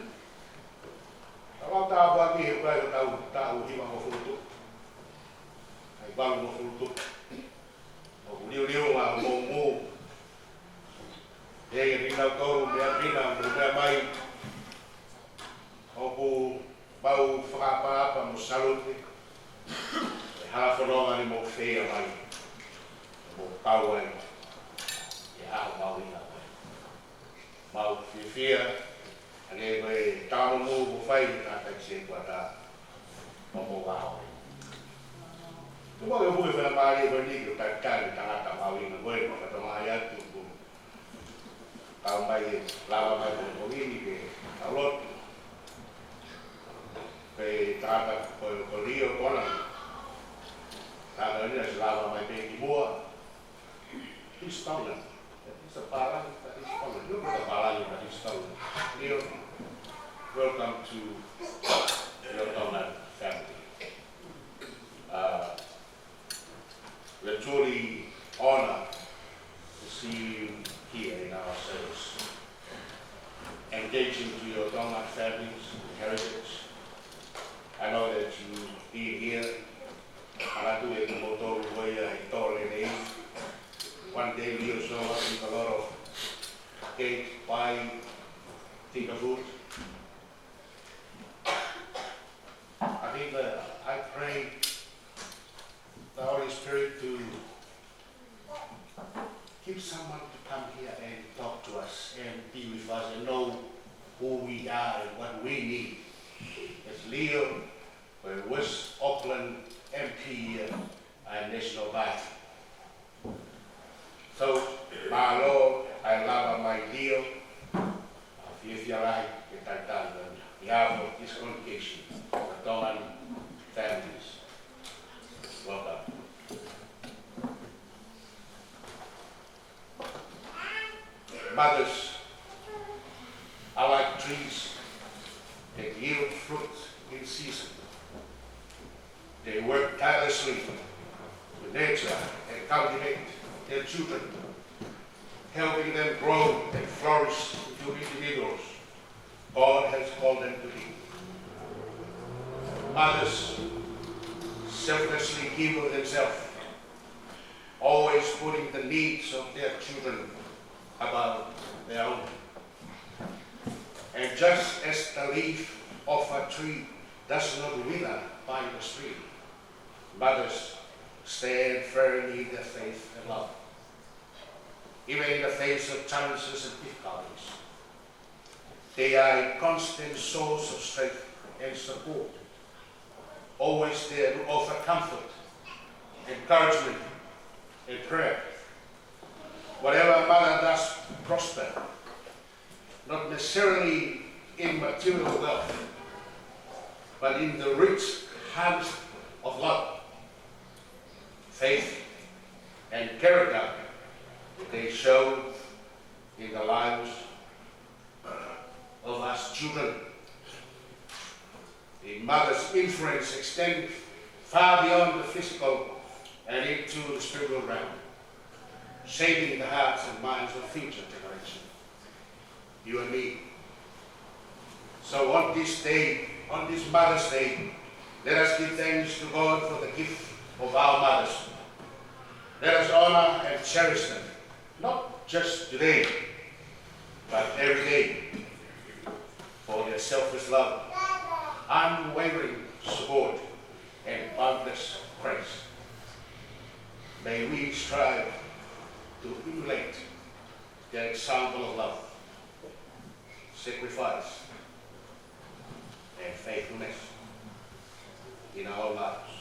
Tau lau tāpuaki he ʻoku ʻi ai hotau taʻu hivangofulu tupu, ʻa e valungofulu tupu. ʻOku liuliu ʻa hoʻomou moʻui. He ʻi he kinautolu meʻa pina mo meʻa mai, ʻoku mau fakaʻapaʻapa mo sālote e hala fononga ni mou feia mai, mou kau ai he ʻaho mahuʻinga ko eni. Mau fiefia, ʻa ia ko e taumuʻa mou fai, ka taʻe se kuata, mo mou vao. Tuku ke u puke faingamālie ko eni ke u talitali e tangata mahuʻinga ko eni, mo fakatomala atu, kuo kau mai e lava mai ko eni ke tau lotu. Pea tangata ko, ko Lio Kona. Tangata ni ʻosi lava mai pē ki muʻa. He's Tongan. He's a Palagi, but he's Tongan. You're not a Palagi, but he's Tongan. Lio, welcome to your Tongan family. Uh, we're truly honored to see you here in our service, engaging to your Tongan family's heritage. I know that you've been here, ʻa ia ʻoku kimoutolu ko ia ʻi Tonga nei. One day we'll show up with a lot of cake, pie, finger food. I think, uh, I pray the Holy Spirit to give someone to come here and talk to us and be with us and know who we are and what we need. As Lio, ko e West Auckland M P here, ʻa e National Party. So, mālō ʻa e lava mai Lio, ʻoku ou fiefia lahi ke talitali ʻa e, on behalf of this congregation, the Tongan families. Welcome. Mothers are like trees that yield fruit in season. They work tirelessly to nurture and cultivate their children, helping them grow and flourish into individuals God has called them to be. Mothers selflessly give of themselves, always putting the needs of their children above their own. And just as the leaf of a tree does not wither by the stream, mothers stand firm in their faith and love, even in the face of challenges and difficulties. They are a constant source of strength and support, always there to offer comfort, encouragement, and prayer. Whatever a mother does prosper, not necessarily in material wealth, but in the rich harvest of love, faith, and character that they show in the lives of us children. In Mother's influence extends far beyond the physical and into the spiritual realm, shaping the hearts and minds of future generations. You and me. So on this day, on this Mother's Day, let us give thanks to God for the gift of our mothers. Let us honor and cherish them, not just today, but every day, for their selfless love, unwavering support, and boundless grace. May we strive to emulate their example of love, sacrifice, and faithfulness in our lives.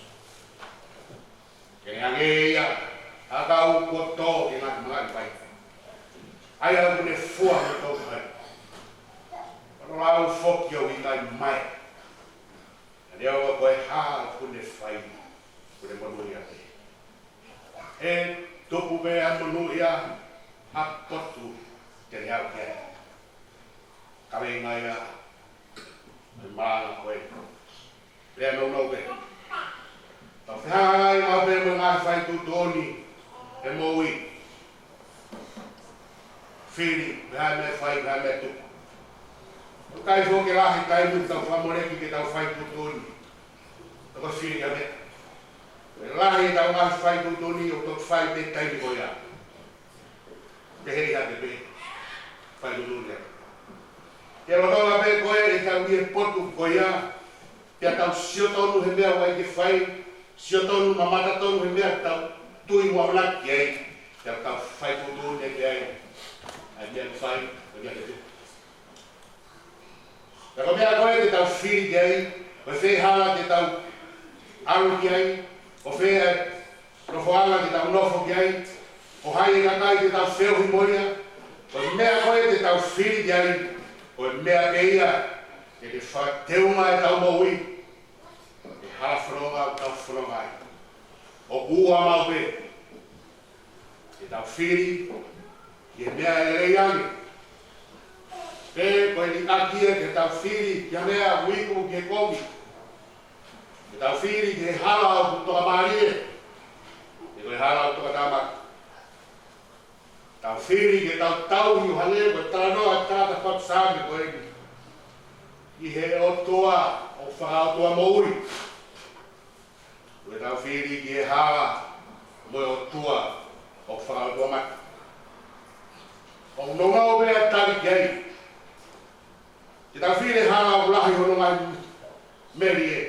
Ke ne hangē ia ha kau kuo tō ki he ngaahi mangaʻi vai, ʻa ia ʻoku ne fua mo tō ki ai. Ko hono lau foki ʻo e ʻikai mae. Neongo ko e hā ʻoku ne fai, ʻoku ne monūʻia pē. ʻE tupu pē ʻa e monūʻia ha potu te ne aʻu ki ai. Kaveinga ia ʻo e malanga ko ē. Lea nounou pē. Tau fehangahangai maʻu pē mo e ngaahi fai tuʻutuʻuni he moʻui. Fili, pe ko e hā e meʻa ʻe fai, pe ko e hā e meʻa ʻe tuku. ʻOku ʻikai foki ke lahi e taimi ʻoku tau fakamoleki ke tau fai tuʻutuʻuni. Tau fili ha meʻa. ʻOku lahi ʻetau ngaahi fai tuʻutuʻuni ʻoku tau fai pē he taimi ko ia. Pehē ia ke pehē, fai tuʻutuʻuni ia. Ke lolotonga pē ko ē ʻetau ʻi he potu ko ia, pea tau sio tonu he meʻa ʻoku ʻai ke fai, sio tonu, mamata tonu he meʻa ʻoku tau tui mo ʻamanaki ki ai, pea tau fai tuʻutuʻuni ki ai, ʻa e meʻa ke fai, ʻa e meʻa ke tuku. Pea ko e meʻa ko ē te tau fili ki ai, ko e fē hala te tau ʻalu ki ai, ko fē ʻa e nofoʻanga te tau nofo ki ai, ko hai e kakai te tau feohi mo ia, ko e meʻa ko ē te tau fili ki ai, ko e meʻa pē ia te ne fakateunga ʻetau moʻui, ʻi he hala fononga ʻoku tau fononga ai. ʻOku ua maʻu pē, ke tau fili ki he meʻa ʻe lelei ange. Pe ko e liʻaki ia ke tau fili ki ha meʻa ʻoku iku ki he kovi. Ke tau fili ki he hala ʻoku tokamālie, pe ko e hala ʻoku tokatāmaki. Tau fili ke tau tauhi ʻo hangē ko e talanoa ʻa e tangata fatu Saame ko eni, ʻi he ʻOtua ʻoku fakaʻotua moʻui. Ko ʻetau fili ki he hala mo e ʻOtua ʻoku fakaʻotua mate. ʻOku nounou pē ʻa e tali ki ai. Ke tau fili he hala ʻoku lahi hono ngaahi melie,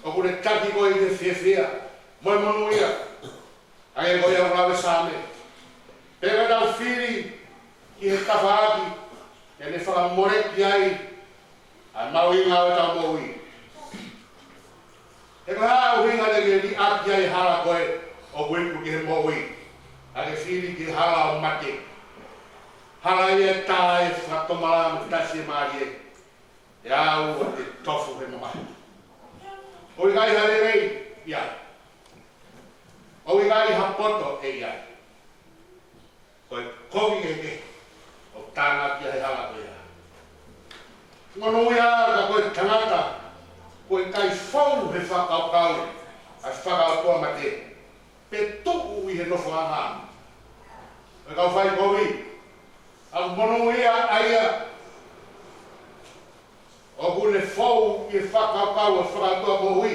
ʻoku ne taki koe ʻi he fiefia mo e monūʻia. Hangē ko ia ʻoku lave ʻe Saame. Pe ko ʻetau fili ki he tafaʻaki, te ne fakamoleki ai ʻa e mahuʻinga ʻo ʻetau moʻui. He ko e hā e ʻuhinga te ke liʻaki ai e hala ko ē ʻoku iku ki he moʻui, ʻa ke fili ki he hala ʻo mate. Hala ia ʻe taha ʻe fakatomala mo fakafiemālie, ʻe aʻu ʻo te tofu he mamahi. ʻOku ʻikai ha lelei ia. ʻOku ʻikai ha poto ʻe ia. Ko e kovi kehekehe ʻoku tānaki ai e hala ko ia. Monūʻia ka ko e tangata ʻoku ʻikai fou he fakakaukau ʻa e fakaʻotua mate, pe tuʻu ʻi he nofoʻanga ʻo e kau fai kovi. ʻOku monūʻia ʻa ia ʻoku ne fou ʻi he fakakaukau ʻa e fakaʻotua moʻui.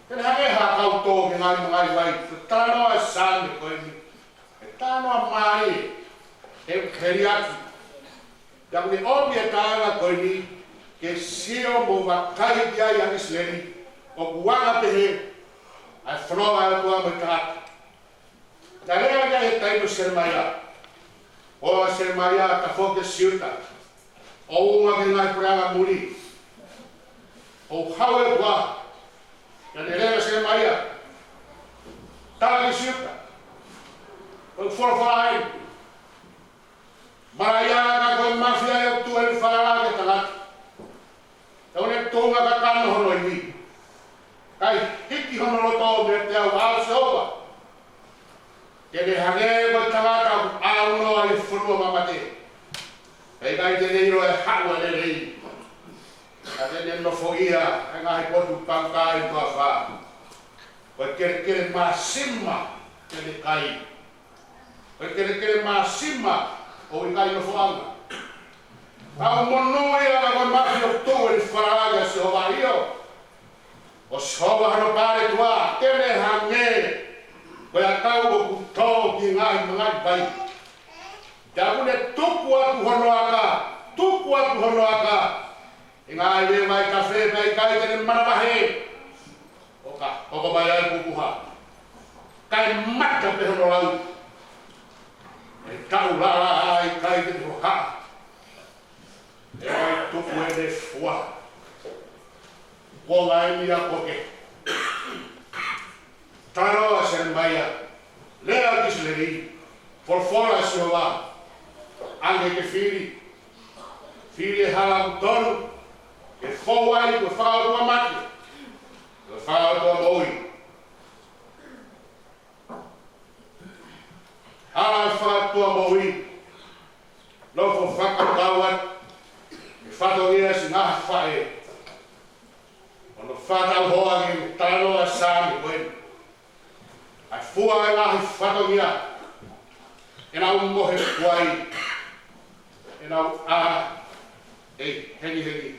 Ke ne hangē ha kau tō ki he ngaahi mangaʻi vai, ko e talanoa ʻa Saame ko eni, ko e talanoa mālie, he, he liʻaki. Pea ʻoku ne ʻomi e taʻanga ko eni ke sio mo vakai ki ai ʻa ʻIsileli, ʻoku anga pehē ʻa e fononga ʻa e ʻOtua mo e tangata. Naʻe lea ia he taimi ʻo Selemaia. ʻOua ʻa Selemaia, tafoki ʻa Siuta ʻo ʻunga ki he ngaahi puleʻanga muli, ʻo hau e ʻOtua. Naʻe lea ʻa Selemaia, tala ki Siuta, ʻoku folofola ai, Malaʻia ka ko e mafia ʻoku tuʻu ʻene falala ki he tangata. Ka ʻoku ne tuʻunga kakano hono ivi, kae hiki hono loto meiate au, ʻa Sihova. Te ne hangē ko e tangata ʻoku ʻaunoa ʻi he fonua mamate, pea ʻikai te ne ʻilo ʻe haʻu ʻa e lelei. Ka te ne nofoʻia ʻa e ngaahi potu paukā ʻi he toafa. Ko e kelekele māsima ʻene kai. Ko e kelekele māsima ʻoku ʻikai nofoʻanga. Ka ʻoku monūʻia ʻa e mafi ʻoku tuʻu ʻi he falala kia Sihova ʻio. ʻO Sihova hono pale tuʻa, te ne hangē ko e ʻakau ʻoku tō ki he ngaahi mangaʻi vai. Pea ʻoku ne tuku atu hono aka, tuku atu hono aka ʻi he ngaahi veʻe vaitafe, pea ʻikai te ne manavahē. ʻO ka hoko mai ʻa e pupuha, kae mata pē hono lau. ʻE taulala ʻikai te ne hohaʻa. ʻE ʻai tuku ʻene fua. Ko e ngaahi meʻa ko ē. Talanoa ʻa Selemaia, lea ʻa ʻIsileli, folofola ʻa Sihova, ʻange ke fili, fili e hala ʻoku tonu, ke fou ai ko e fakaʻotua mate, ko e fakaʻotua moʻui. Hala ʻo e fakaʻotua moʻui, nofo fakakaukau atu ki he fatongia ʻa siʻi ngaahi faʻē. ʻO nau fakatauhoa ki he talanoa ʻa e Saame ko eni. ʻA e fua ʻa e ngaahi fatongia, ʻenau mohe tuai, ʻenau ʻā ʻi he hengihengi.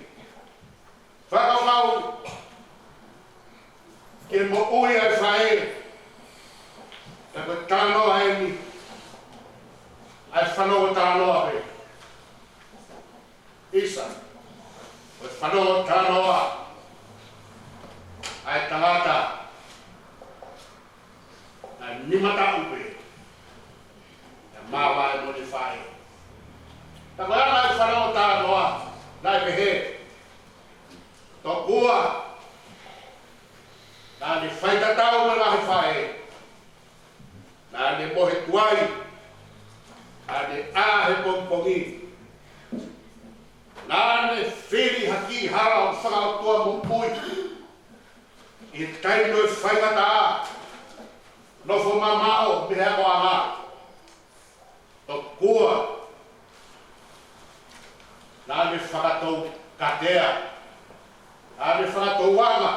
Fakakaukau ki he moʻui ʻa e faʻē. Pea ko e talanoa eni ʻa e fanongo talanoa pē. ʻIsa, ko e fanongo talanoa ʻa e tangata naʻe nima taʻu pē, naʻe māvae mo ʻene faʻē. Pea ko e anga ʻa e fanongo talanoa, naʻe pehē: Tokua naʻa ne faitatau mo e ngaahi faʻē, naʻa ne mohe tuai, naʻa ne ʻā he pongipongi, naʻa ne fili ha kiʻi hala ʻo e fakaʻotua moʻui ʻi he taimi ʻo e faingataʻa, nofo mamaʻo mei he akoʻanga. Tokua naʻa ne fakatoukatea, naʻa ne fakatouanga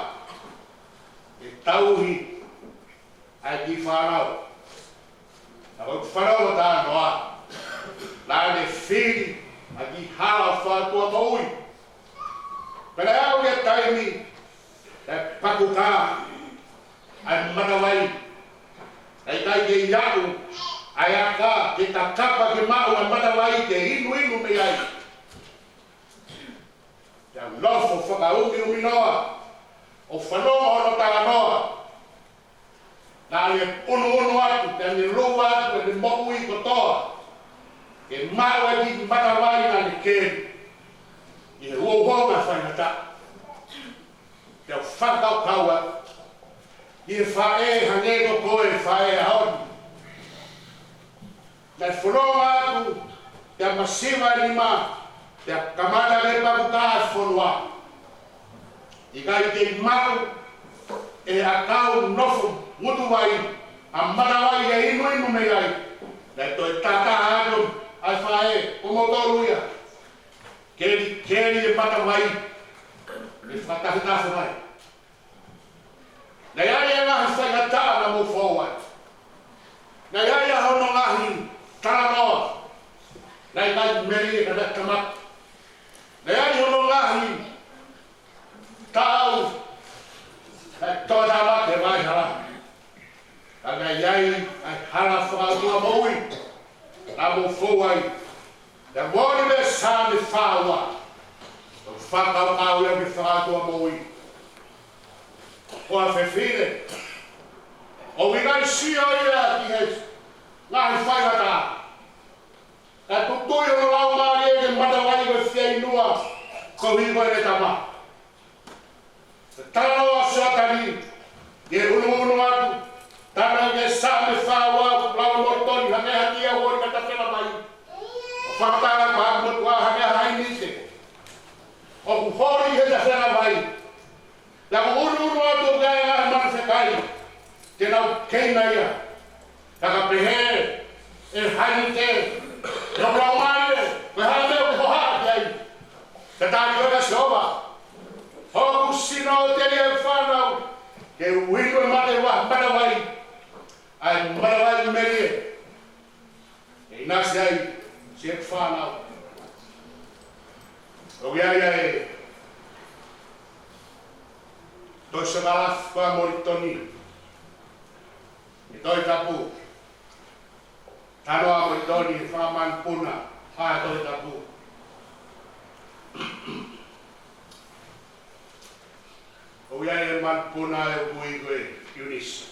e tauhi ʻa e kiʻi fānau. Naʻa ko e fanongo talanoa, naʻa ne fili ha kiʻi hala ʻo e fakaʻotua moʻui. Pea naʻe aʻu ki he taimi naʻe pakukā ʻa e matavai. Naʻe ʻikai ke ʻi ai ʻa e aka ke kakapa ke maʻu ʻa e matavai ke inuinu mei ai. Pea nofo fakaʻumiʻuminoa ʻo fanongo hono talanoa. Naʻa ne ʻunuʻunu atu, pea ne lou atu ʻene moʻui kotoa ke maʻu ʻa e kiʻi matavai naʻa ne keli ʻi he uhouhonga faingataʻa. Pea fakakaukau atu ki he faʻē hangē ko koe, faʻē ʻaho ni. Naʻe fononga atu, pea masiva e nima, pea kamata ke pakukā e fonua. ʻIkai ke maʻu ʻe he ʻakau nofo ngutu vai ha matavai ke inuinu mei ai. Naʻe toe tātā atu ʻa e faʻē, ko moutolu ia. Kelikeli e matavai, ke fakatafetafe mai. Naʻe ʻi ai e ngaahi faingataʻa naʻa mou fou ai. Naʻe ʻi ai ʻa hono ngaahi talanoa. Naʻe ʻikai melie ka naʻe kamata. Naʻe ʻi ai hono ngaahi taʻu naʻe toʻatā mate e vaʻa hala. Ka naʻe ʻi ai ʻa e hala fakaʻotua moʻui naʻa mou fou ai. Pea moʻoni e Saame fā ua, ʻoku fakakaukau ia ki he fakaʻotua moʻui. Ko e fefine, ʻoku ʻikai sio ia ki he ngaahi faingataʻa. Ka tuʻu ʻi hono laumālie ki he matavai ko e fieinua koeʻuhi ko ʻene tama. Talanoa ʻa Sioatani, ʻi he ʻunuʻunu atu, talanoa ki he Saame fā ua, lau mo toni, hangē ha kiʻi ʻaho ni ka tapela mai. ʻO fakatala pā mo tua hangē ha hainite ʻoku holi he tafela mai. Pea ʻoku ʻunuʻunu atu ʻoku ʻi ai e ngaahi manu fekai te nau keina ia. Ka ka pehē ʻe he hainite, ʻe hoku laumālie, ko e hā e meʻa ʻoku ke hohaʻa ki ai? Ka tali ʻe Sihova, Hoku sino ʻoku telia ʻeku fānau ke u inu e mate va-, matavai, ʻa e matavai melie, ke ʻinasi ai siʻeku fānau. ʻOku ʻi ai ʻa e tohi sēkalafi ʻa Molitoni, ʻi he Tohi Tapu. Talanoa ʻa Molitoni he fanga manupuna ʻa e Tohi Tapu. ʻOku ʻi ai e manupuna ʻoku ui ko ʻIunisi.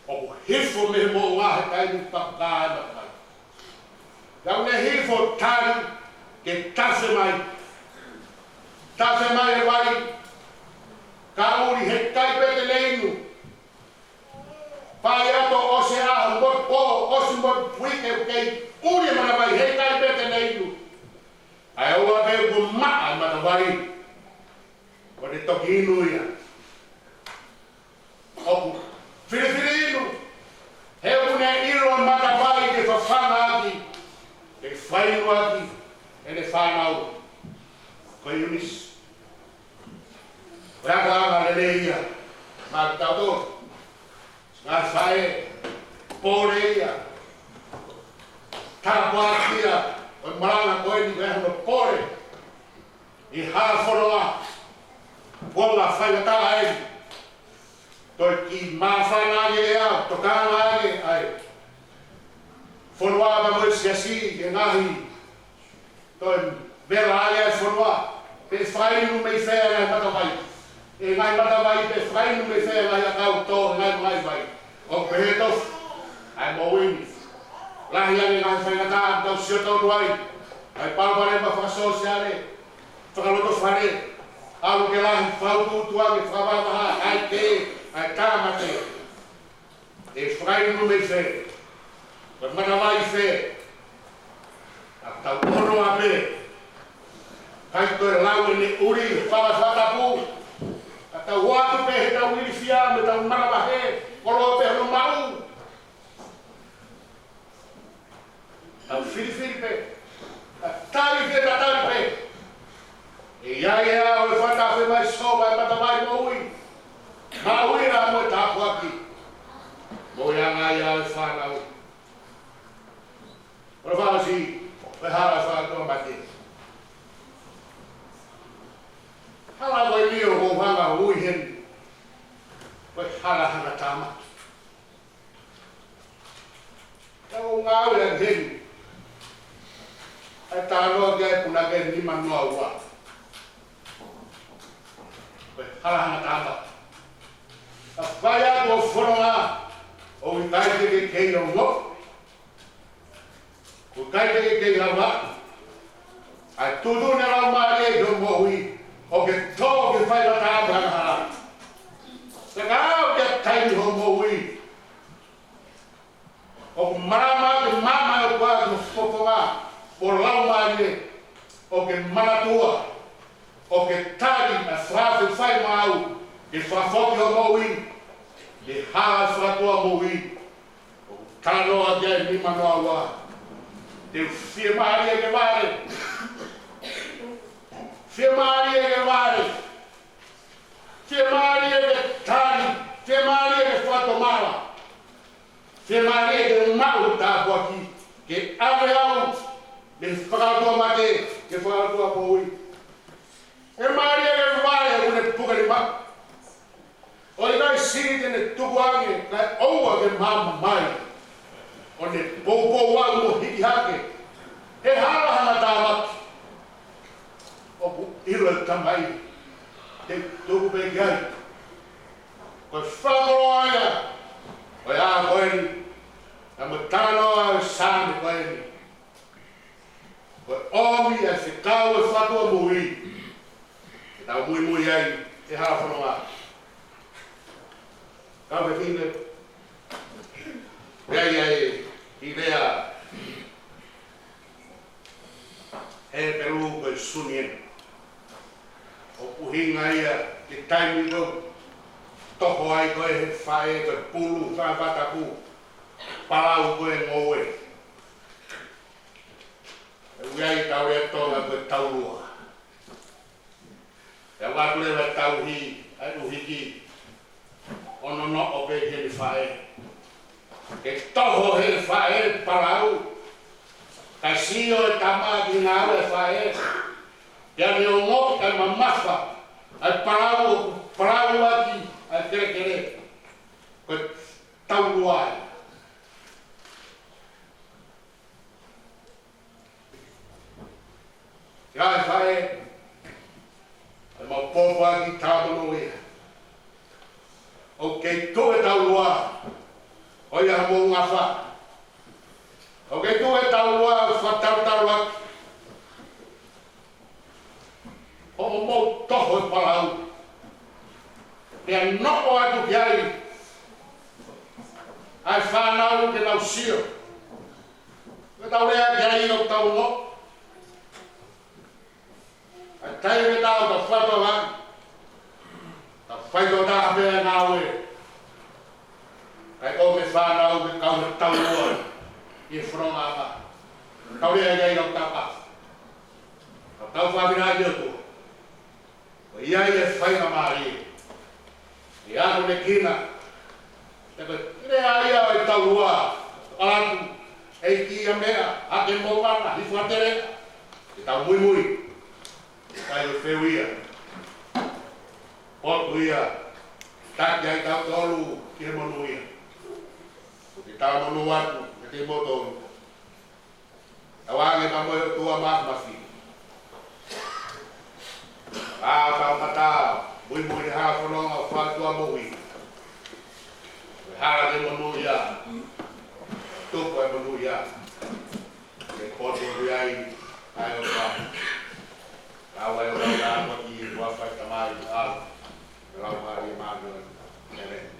ʻOku hifo mei he moʻunga he taimi pakaka e matavai. Naʻa ne hifo ʻo tali ke tafe mai. Tafe mai e vai. Ka ʻoku ʻikai pē te ne inu. Pea ʻi he ʻosi e ʻaho mo e pō, ʻosi mo e uike, ʻoku kei ʻuli e matavai, heʻikai pē te ne inu. ʻA ia ʻoua pē kuo maʻa e matavai, ʻo ne toki inu ia. ʻOku filifili inu, he ʻoku ne ʻilo e matavai ke fafanga ʻaki, ke fakainu ʻaki ʻene fānau. Ko ʻIunisi. Ko e akoʻanga lelei ia maʻa kitautolu. Ngaahi faʻē, pole ia. Tāpuaki ia ʻo e malanga ko eni, ko e hano pole ʻi he hala fononga. Kuo ngaahi faingataʻa eni. Toe kiʻi māfana ange ʻa e ʻaho, tokanga ange ʻa e fonua pea mo e siasi, ʻi he ngaahi toe vela ai ʻa e fonua, pe fakainu mei fē ʻa e ngaahi matavai. ʻA e ngaahi matavai pe fakainu mei fē ʻa e ngaahi ʻakau tō, ngaahi, ngaahi vai. ʻOku pehē tofu ʻa e moʻui ni. Lahi ange ngaahi faingataʻa ʻoku tau sio tonu ai. Ngaahi palopalema fakasōsiale, fakalotofale, ʻalu ke lahi, fakautuutu ange, fakavahavaha, ʻa e kē, ʻa e tāmate. ʻE fakainu mei fē? Ko e matavai fē? ʻA tau ono a pē. ʻIkai toe lau ʻene ʻuli, fanga fakatapu. ʻA tau ō atu pē he tau ilifia mo e tau manavahē, koloa pē hono maʻu. Tau filifili pē. Tatali pē, tatali pē. ʻE ʻi ai e ʻaho ʻe fakatafe mai ʻe Sihova e matavai moʻui, maʻuʻanga mo e tāpuaki. Moʻuiʻanga ia ʻo e fānau. ʻOku ou fakaʻosi, ko e hala fakatuʻamate. Hala ko eni ʻoku ou hanga ʻo ui heni ko e hala hangatama. Ka ʻoku ou ngāueʻaki heni ʻa e talanoa ki ai e punake nimanoa ua. Ko e hala hangatama. Ka fai atu ʻo fononga, ʻoku ʻikai ke ke kei ongoʻi. ʻOku ʻikai ke ke kei lava. ʻA e tuʻutuʻuni ʻa e Laumālie ki hoʻo moʻui, ʻoku ke tō ki he faingataʻa mo e angahala. Pea ka aʻu ki he taimi hoʻo moʻui ʻoku malama ke maama ʻo koa ki he fofonga ʻo e Laumālie, ʻo ke manatua, ʻo ke tali ʻa e fakaafe fai maʻau, ke fakafoki hoʻo moʻui, ke hala fakatuʻamoʻui. ʻOku talanoa ki ai e nimanoa ua. Te u fiemālie ke vale. Fiemālie ke vale. Fiemālie ke tali. Fiemālie ke fakatomala. Fiemālie ke maʻu e tāpuaki, ke ʻave au mei he fakaʻotuamate ki he fakaʻotuamoʻui. Fiemālie ke vale ʻoku ne puke nima. ʻOku ʻikai siʻi te ne tukuange, kae ʻoua ke maama mai. ʻO ne poupou au mo hiki hake he hala hangatama. ʻOku ʻilo e Tamai, te u tuku pē ki ai. Ko e fakakoloa ia ʻo e ʻaho ko eni, pea mo e talanoa ʻo e Saame ko eni. Ko e ʻomi ʻa e fekau ʻo e fakatuʻamoʻui ke tau muimui ai he hala fononga. Kau fefine, pea ʻi ai e lea Hepelū ko e suniena. ʻOku ʻuhinga ia ki he taimi ko ē ʻoku toho ai ko ē he faʻē ko e pulu, fanga fakatapu, palau ko ē ngoue. ʻOku ʻi ai e tau lea Tonga ko e taulua. Leva tauhi ʻa e ʻuhiki ʻo nonoʻo pē ki heʻene faʻē. Ke toho ʻe he faʻē palau, kae sio e tama ki he ngāue ʻa e faʻē, pea ne ongoʻi ʻa e mamafa ʻa e palau ʻoku palau ʻaki ʻa e kelekele. Ko e taulua ia. Ia ʻe faʻē, ʻa e mau pōpoaki tāmono ia. ʻOku kei tuʻu e taulua, ʻo ia mo ngafa. ʻOku kei tuʻu e taulua, fakatalutala ʻaki. ʻO mau toho e palau. Pea noʻo atu ki ai ʻa e fānau ke nau sio. Ke tau lea ki ai ʻo tau ongoʻi. ʻA e taimi ʻoku tau fai atu ai, tau fai atu ai pē ngāue. Kae ʻomi e fānau ke kau he taulua ʻi he fononga ʻa e ʻOtua. Tau lea ki ai ʻo tau ka. Tau fāmili ai ʻOtua. ʻOku ʻi ai e faingamālie. ʻE ʻalu ne kina. Te ke lea ia ʻo e taulua. ʻAlu atu. ʻEiki ia meʻa. ʻA ke mou ana. Hifo atu leva. Ke tau muimui. Kae ʻo feu ia. Potu ia. Taki ai tautolu ki he monū ia. ʻOku ke talamonū atu. Ke te moutolu. ʻOange pea mo e ʻOtua Māfimafi. ʻA pau mata, muimui he hala fononga ʻo e ʻOtua moʻui. Ko e hala ke monūʻia. Tupu e monūʻia. Ke potu atu ai, ʻa e ʻOtua. Lau ai ʻo lau ʻa e ʻOtua ki he ʻOtua Fakatamai, ʻa e lau mai ʻa e manu. ʻĒmeni.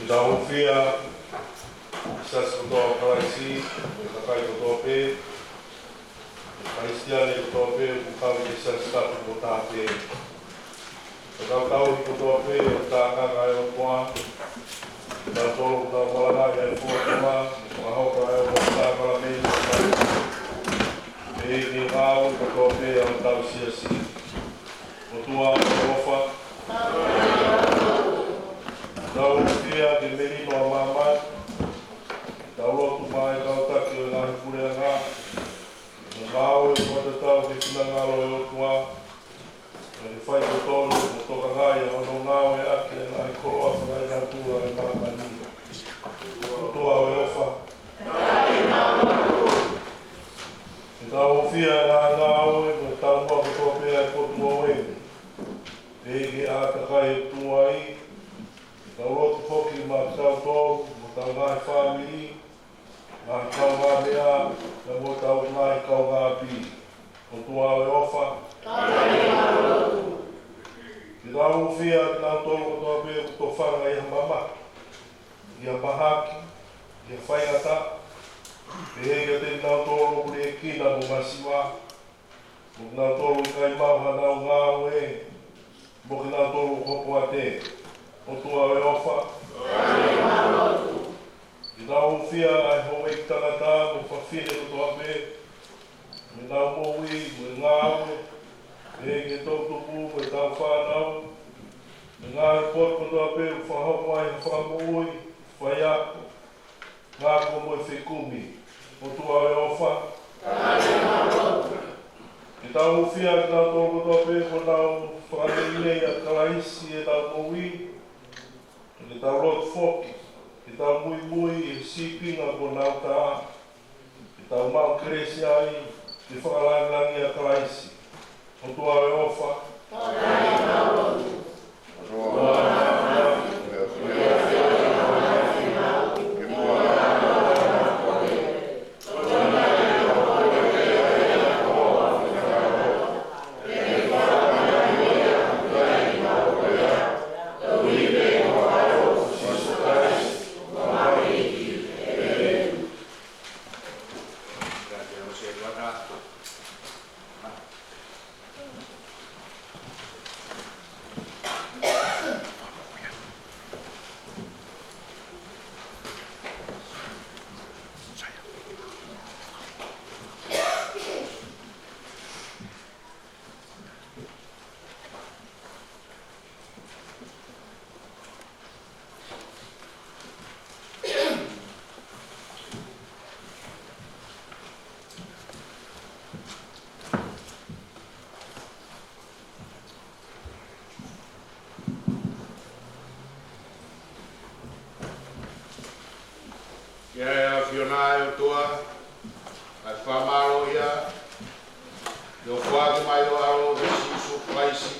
Tau hūfia ki he Siasi kotoa ʻo Kalaisi, mo e kakai kotoa pē, mo e Kalisitiane kotoa pē ʻoku kau ki he Siasi Tapu mo Taha pē. Ko e kau tauhi kotoa pē ʻo e Tākanga ʻo e ʻOtua, kinautolu ʻoku nau malangaʻi ʻa e folofola, mo e fakahoko ʻa e ongo sākalamēniti, pehē ki he ngāue kotoa pē ʻa hotau Siasi. ʻOtua ʻofa. Tau hūfia ki he melino ʻa māmani. Tau lotu maʻá e kau taki ʻo e ngaahi puleʻanga, mo e ngāue fakatatau ki he finangalo ʻo e ʻOtua, ke ne fai totonu mo tokangaʻi ʻa hono ngāueʻaki ʻa e ngaahi koloa fakalainatula ʻa māmani. ʻOtua ʻofa. Ke tau hūfia ʻa e ngāue mo e taumuʻa kotoa pē ʻa e potu ʻo ʻeni, pehē ki he ʻātakai ʻoku tuai. Ke tau lotu foki maʻatautolu, mo hotau ngaahi fāmili, ngaahi kaungāmeʻa, pea mo hotau ngaahi kaungāʻapi. ʻOtua ʻofa. Ke tau hūfia kinautolu kotoa pē ʻoku tofanga ʻi ha mamahi, ʻi ha mahaki, ʻi ha faingataʻa, pehē kiate kinautolu ʻoku liʻekina mo masiva, mo kinautolu ʻoku ʻikai maʻu haʻanau ngāue, mo kinautolu ʻoku hopoate. ʻOtua ʻofa. Ke tau hūfia ʻa e houʻeiki tangata mo fafine kotoa pē, mo ʻenau moʻui mo e ngāue, pehē ki he toʻutupu mo ʻetau fānau, mo e ngaahi potu kotoa pē ʻoku fakahoko ai ha fakamoʻui, faiako, ngāue mo e fekumi. ʻOtua ʻofa. Ke tau hūfia kinautolu kotoa pē kuo nau fakamoʻui ʻia Kalaisi ʻenau moʻui. Ke tau lotu foki ke tau muimui ʻi he sīpinga kuo nau tā, ke tau maʻu kelesi ai ke fakalāngilangiʻi ʻa Kalaisi. ʻOtua ʻofa. ʻIo, ʻe ʻAfiona ʻe ʻOtua, ʻa e fakamālō ia, ʻi hoʻo foaki mai ho ʻAlo ko Sīsū Kalaisi,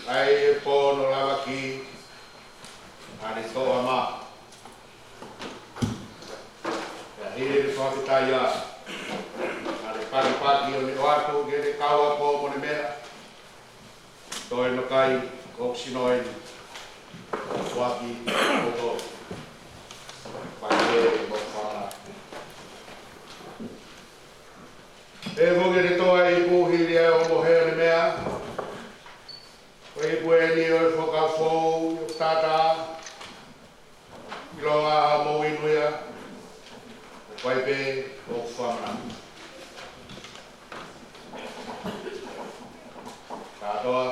ʻa ia ʻi he pō hono lavaki, naʻa ne toʻa mā. Pea hili ʻene fakafetaʻi, naʻa ne pakipaki ʻo ne ʻoatu ki heʻene kau ako mo ʻene meʻa, toe makai, ko hoku sino eni, ʻoku ou foaki kiate kimoutolu. Fai pē mo fana. Pea ʻoku ne toʻa e ipu hili ʻa e ʻomohe ʻo ʻene meʻa. Ko e ipu eni ʻo e Fuakava Foʻou, ʻi hoku taʻataʻa, ʻilonga hoʻomou inu ia, ʻo fai pē hoku fakamanatu. Kātoa,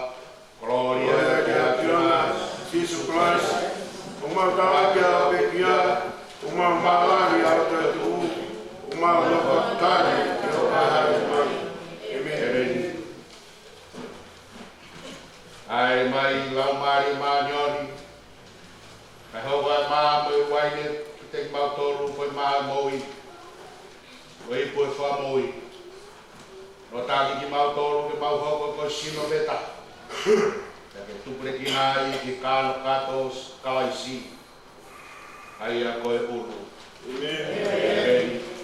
kolōlia ki he ʻAfiona, Sīsū Kalaisi, ʻoku mau tala ki ai ʻa e pekia, ʻoku mau mālō ʻi hoʻo toetuʻu, ʻoku mau fakafetaʻi ki hoʻo hāʻele mai. ʻĒmeni. ʻAi mai Laumālie Māʻoniʻoni, kae hoko ʻa e mā mo e uaine kiate kimautolu ko e mā ʻo e moʻui, ko e ipu ʻo e fakamoʻui. Lotaki kimautolu ke mau hoko ko e sino pē taha, pea ke tupulekina ai ki he kānokato ʻo Kalaisi, ʻa ia ko e ʻulu. ʻĒmeni. ʻĒmeni.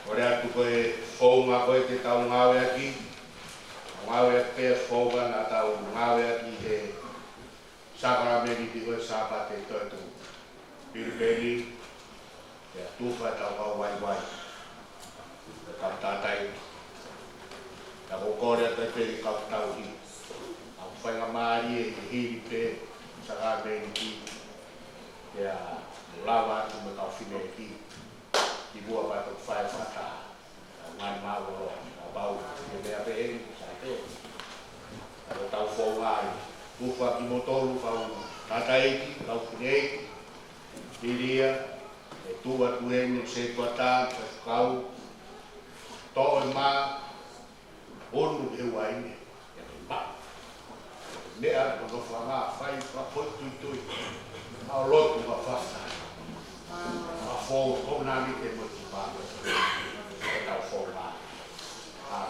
Kole atu ko e founga ko ē te tau ngāueʻaki, ngāueʻaki pē founga naʻa tau ngāueʻaki he sākalamēniti ko e Sāpate Toetuʻu. Pilipeni, pea tufa ʻetau kau vaivai, ʻetau tātai. Pea ʻoku ou kole atu ai pē ki he kau tauhi, ʻoku faingamālie ʻi he hili pē sākalamēniti, pea lava atu mo e kau fineʻeiki, ʻi muʻa pea toki fai fakataha. Tau ngaahi mālōlō, kapau ʻe meʻa pehē ni, sai pē. Ka ko ʻetau founga ai, tufa kimoutolu kau tātai, kau fineʻeiki, hili ia, ʻe tuʻu atu eni ʻa e setuata, faifekau, toʻo e mā, ʻunu he uaine, ʻe ke maʻu. Meʻa ko e nofoʻanga fai fakafoʻituitui. ʻA e lotu mo e fasa. ʻA e fō konami ke mo e tupa. ʻEtau founga. ʻA.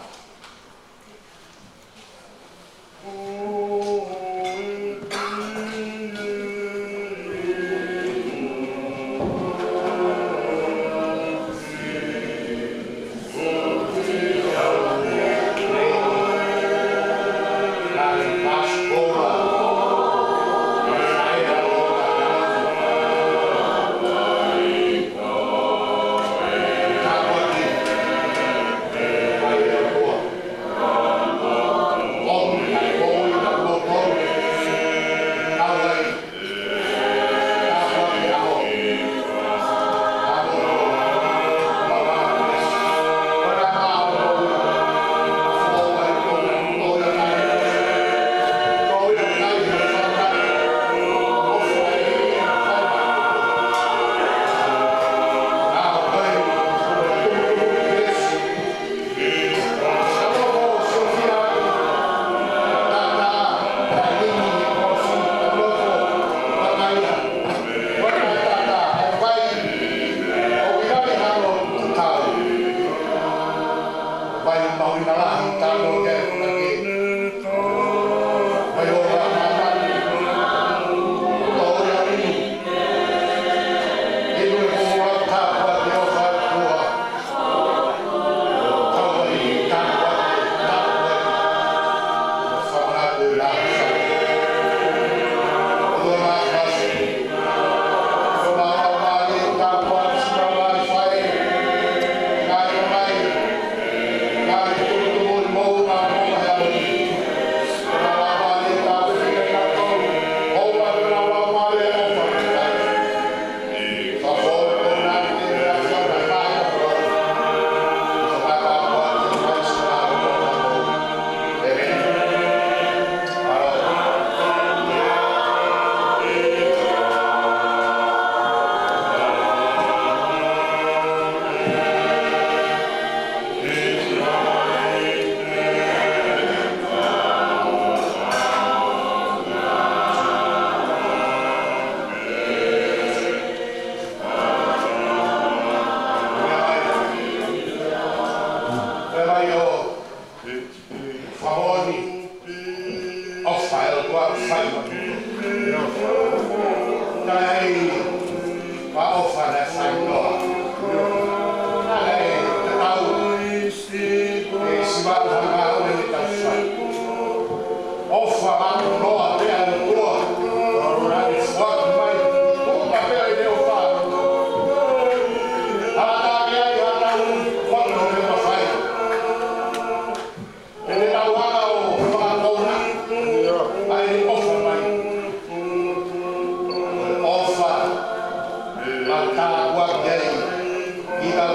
Fakamoʻoni, ʻofa ʻa e ʻOtua, fai mo tuku. Naʻe ʻi ai ʻa e ʻofa naʻe fai ʻe Noa. Naʻe tatau ʻe siva ʻuha ngāue naʻa tau fai. ʻOfa ʻa Noa pea ʻa e ʻOtua. Naʻe foaki mai, tuʻunga pea ʻi he ʻofa. Hātake ai ʻa e tau foaki mai mafai. Pea ne tau hanga ʻo fakakouna ʻa e ʻofa mai. ʻOfa, ʻa e tāpuaki ai ʻi he tau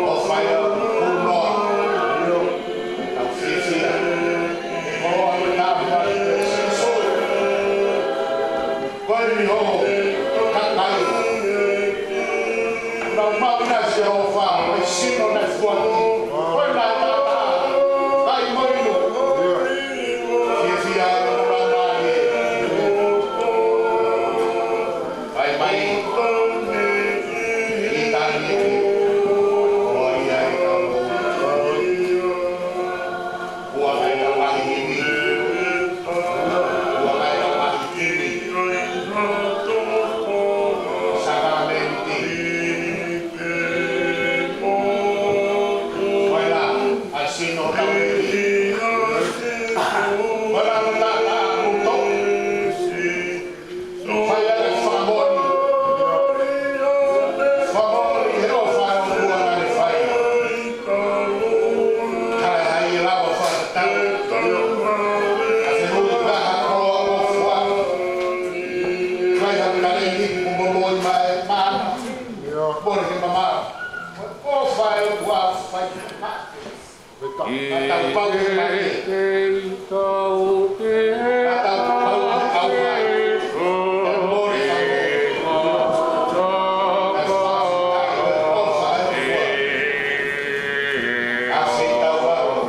ʻofa ia ʻo Noa. Tau fiefia. Ko e ʻofa ʻa e tāpuaki ʻo Sīsū. Ko eni hoʻo kakai. Nau maʻu ʻa Sihova, ʻa e sino naʻe foaki. Ko e naʻe tata, kai mo inu. Fiefia e ʻofa ʻa e. Kai mai. ʻI tani. Ko ia e kau. Ua kai ka mahi himi. Ua kai ka mahi himi. Sākalamēniti. ʻOfa e ʻOtua fai mate. Ka tau pau ki he mate. Ka tau pau ki he ʻauha. Mole ka mo. Ka fai e ʻofa e ʻOtua. Ka fai tau ʻauha.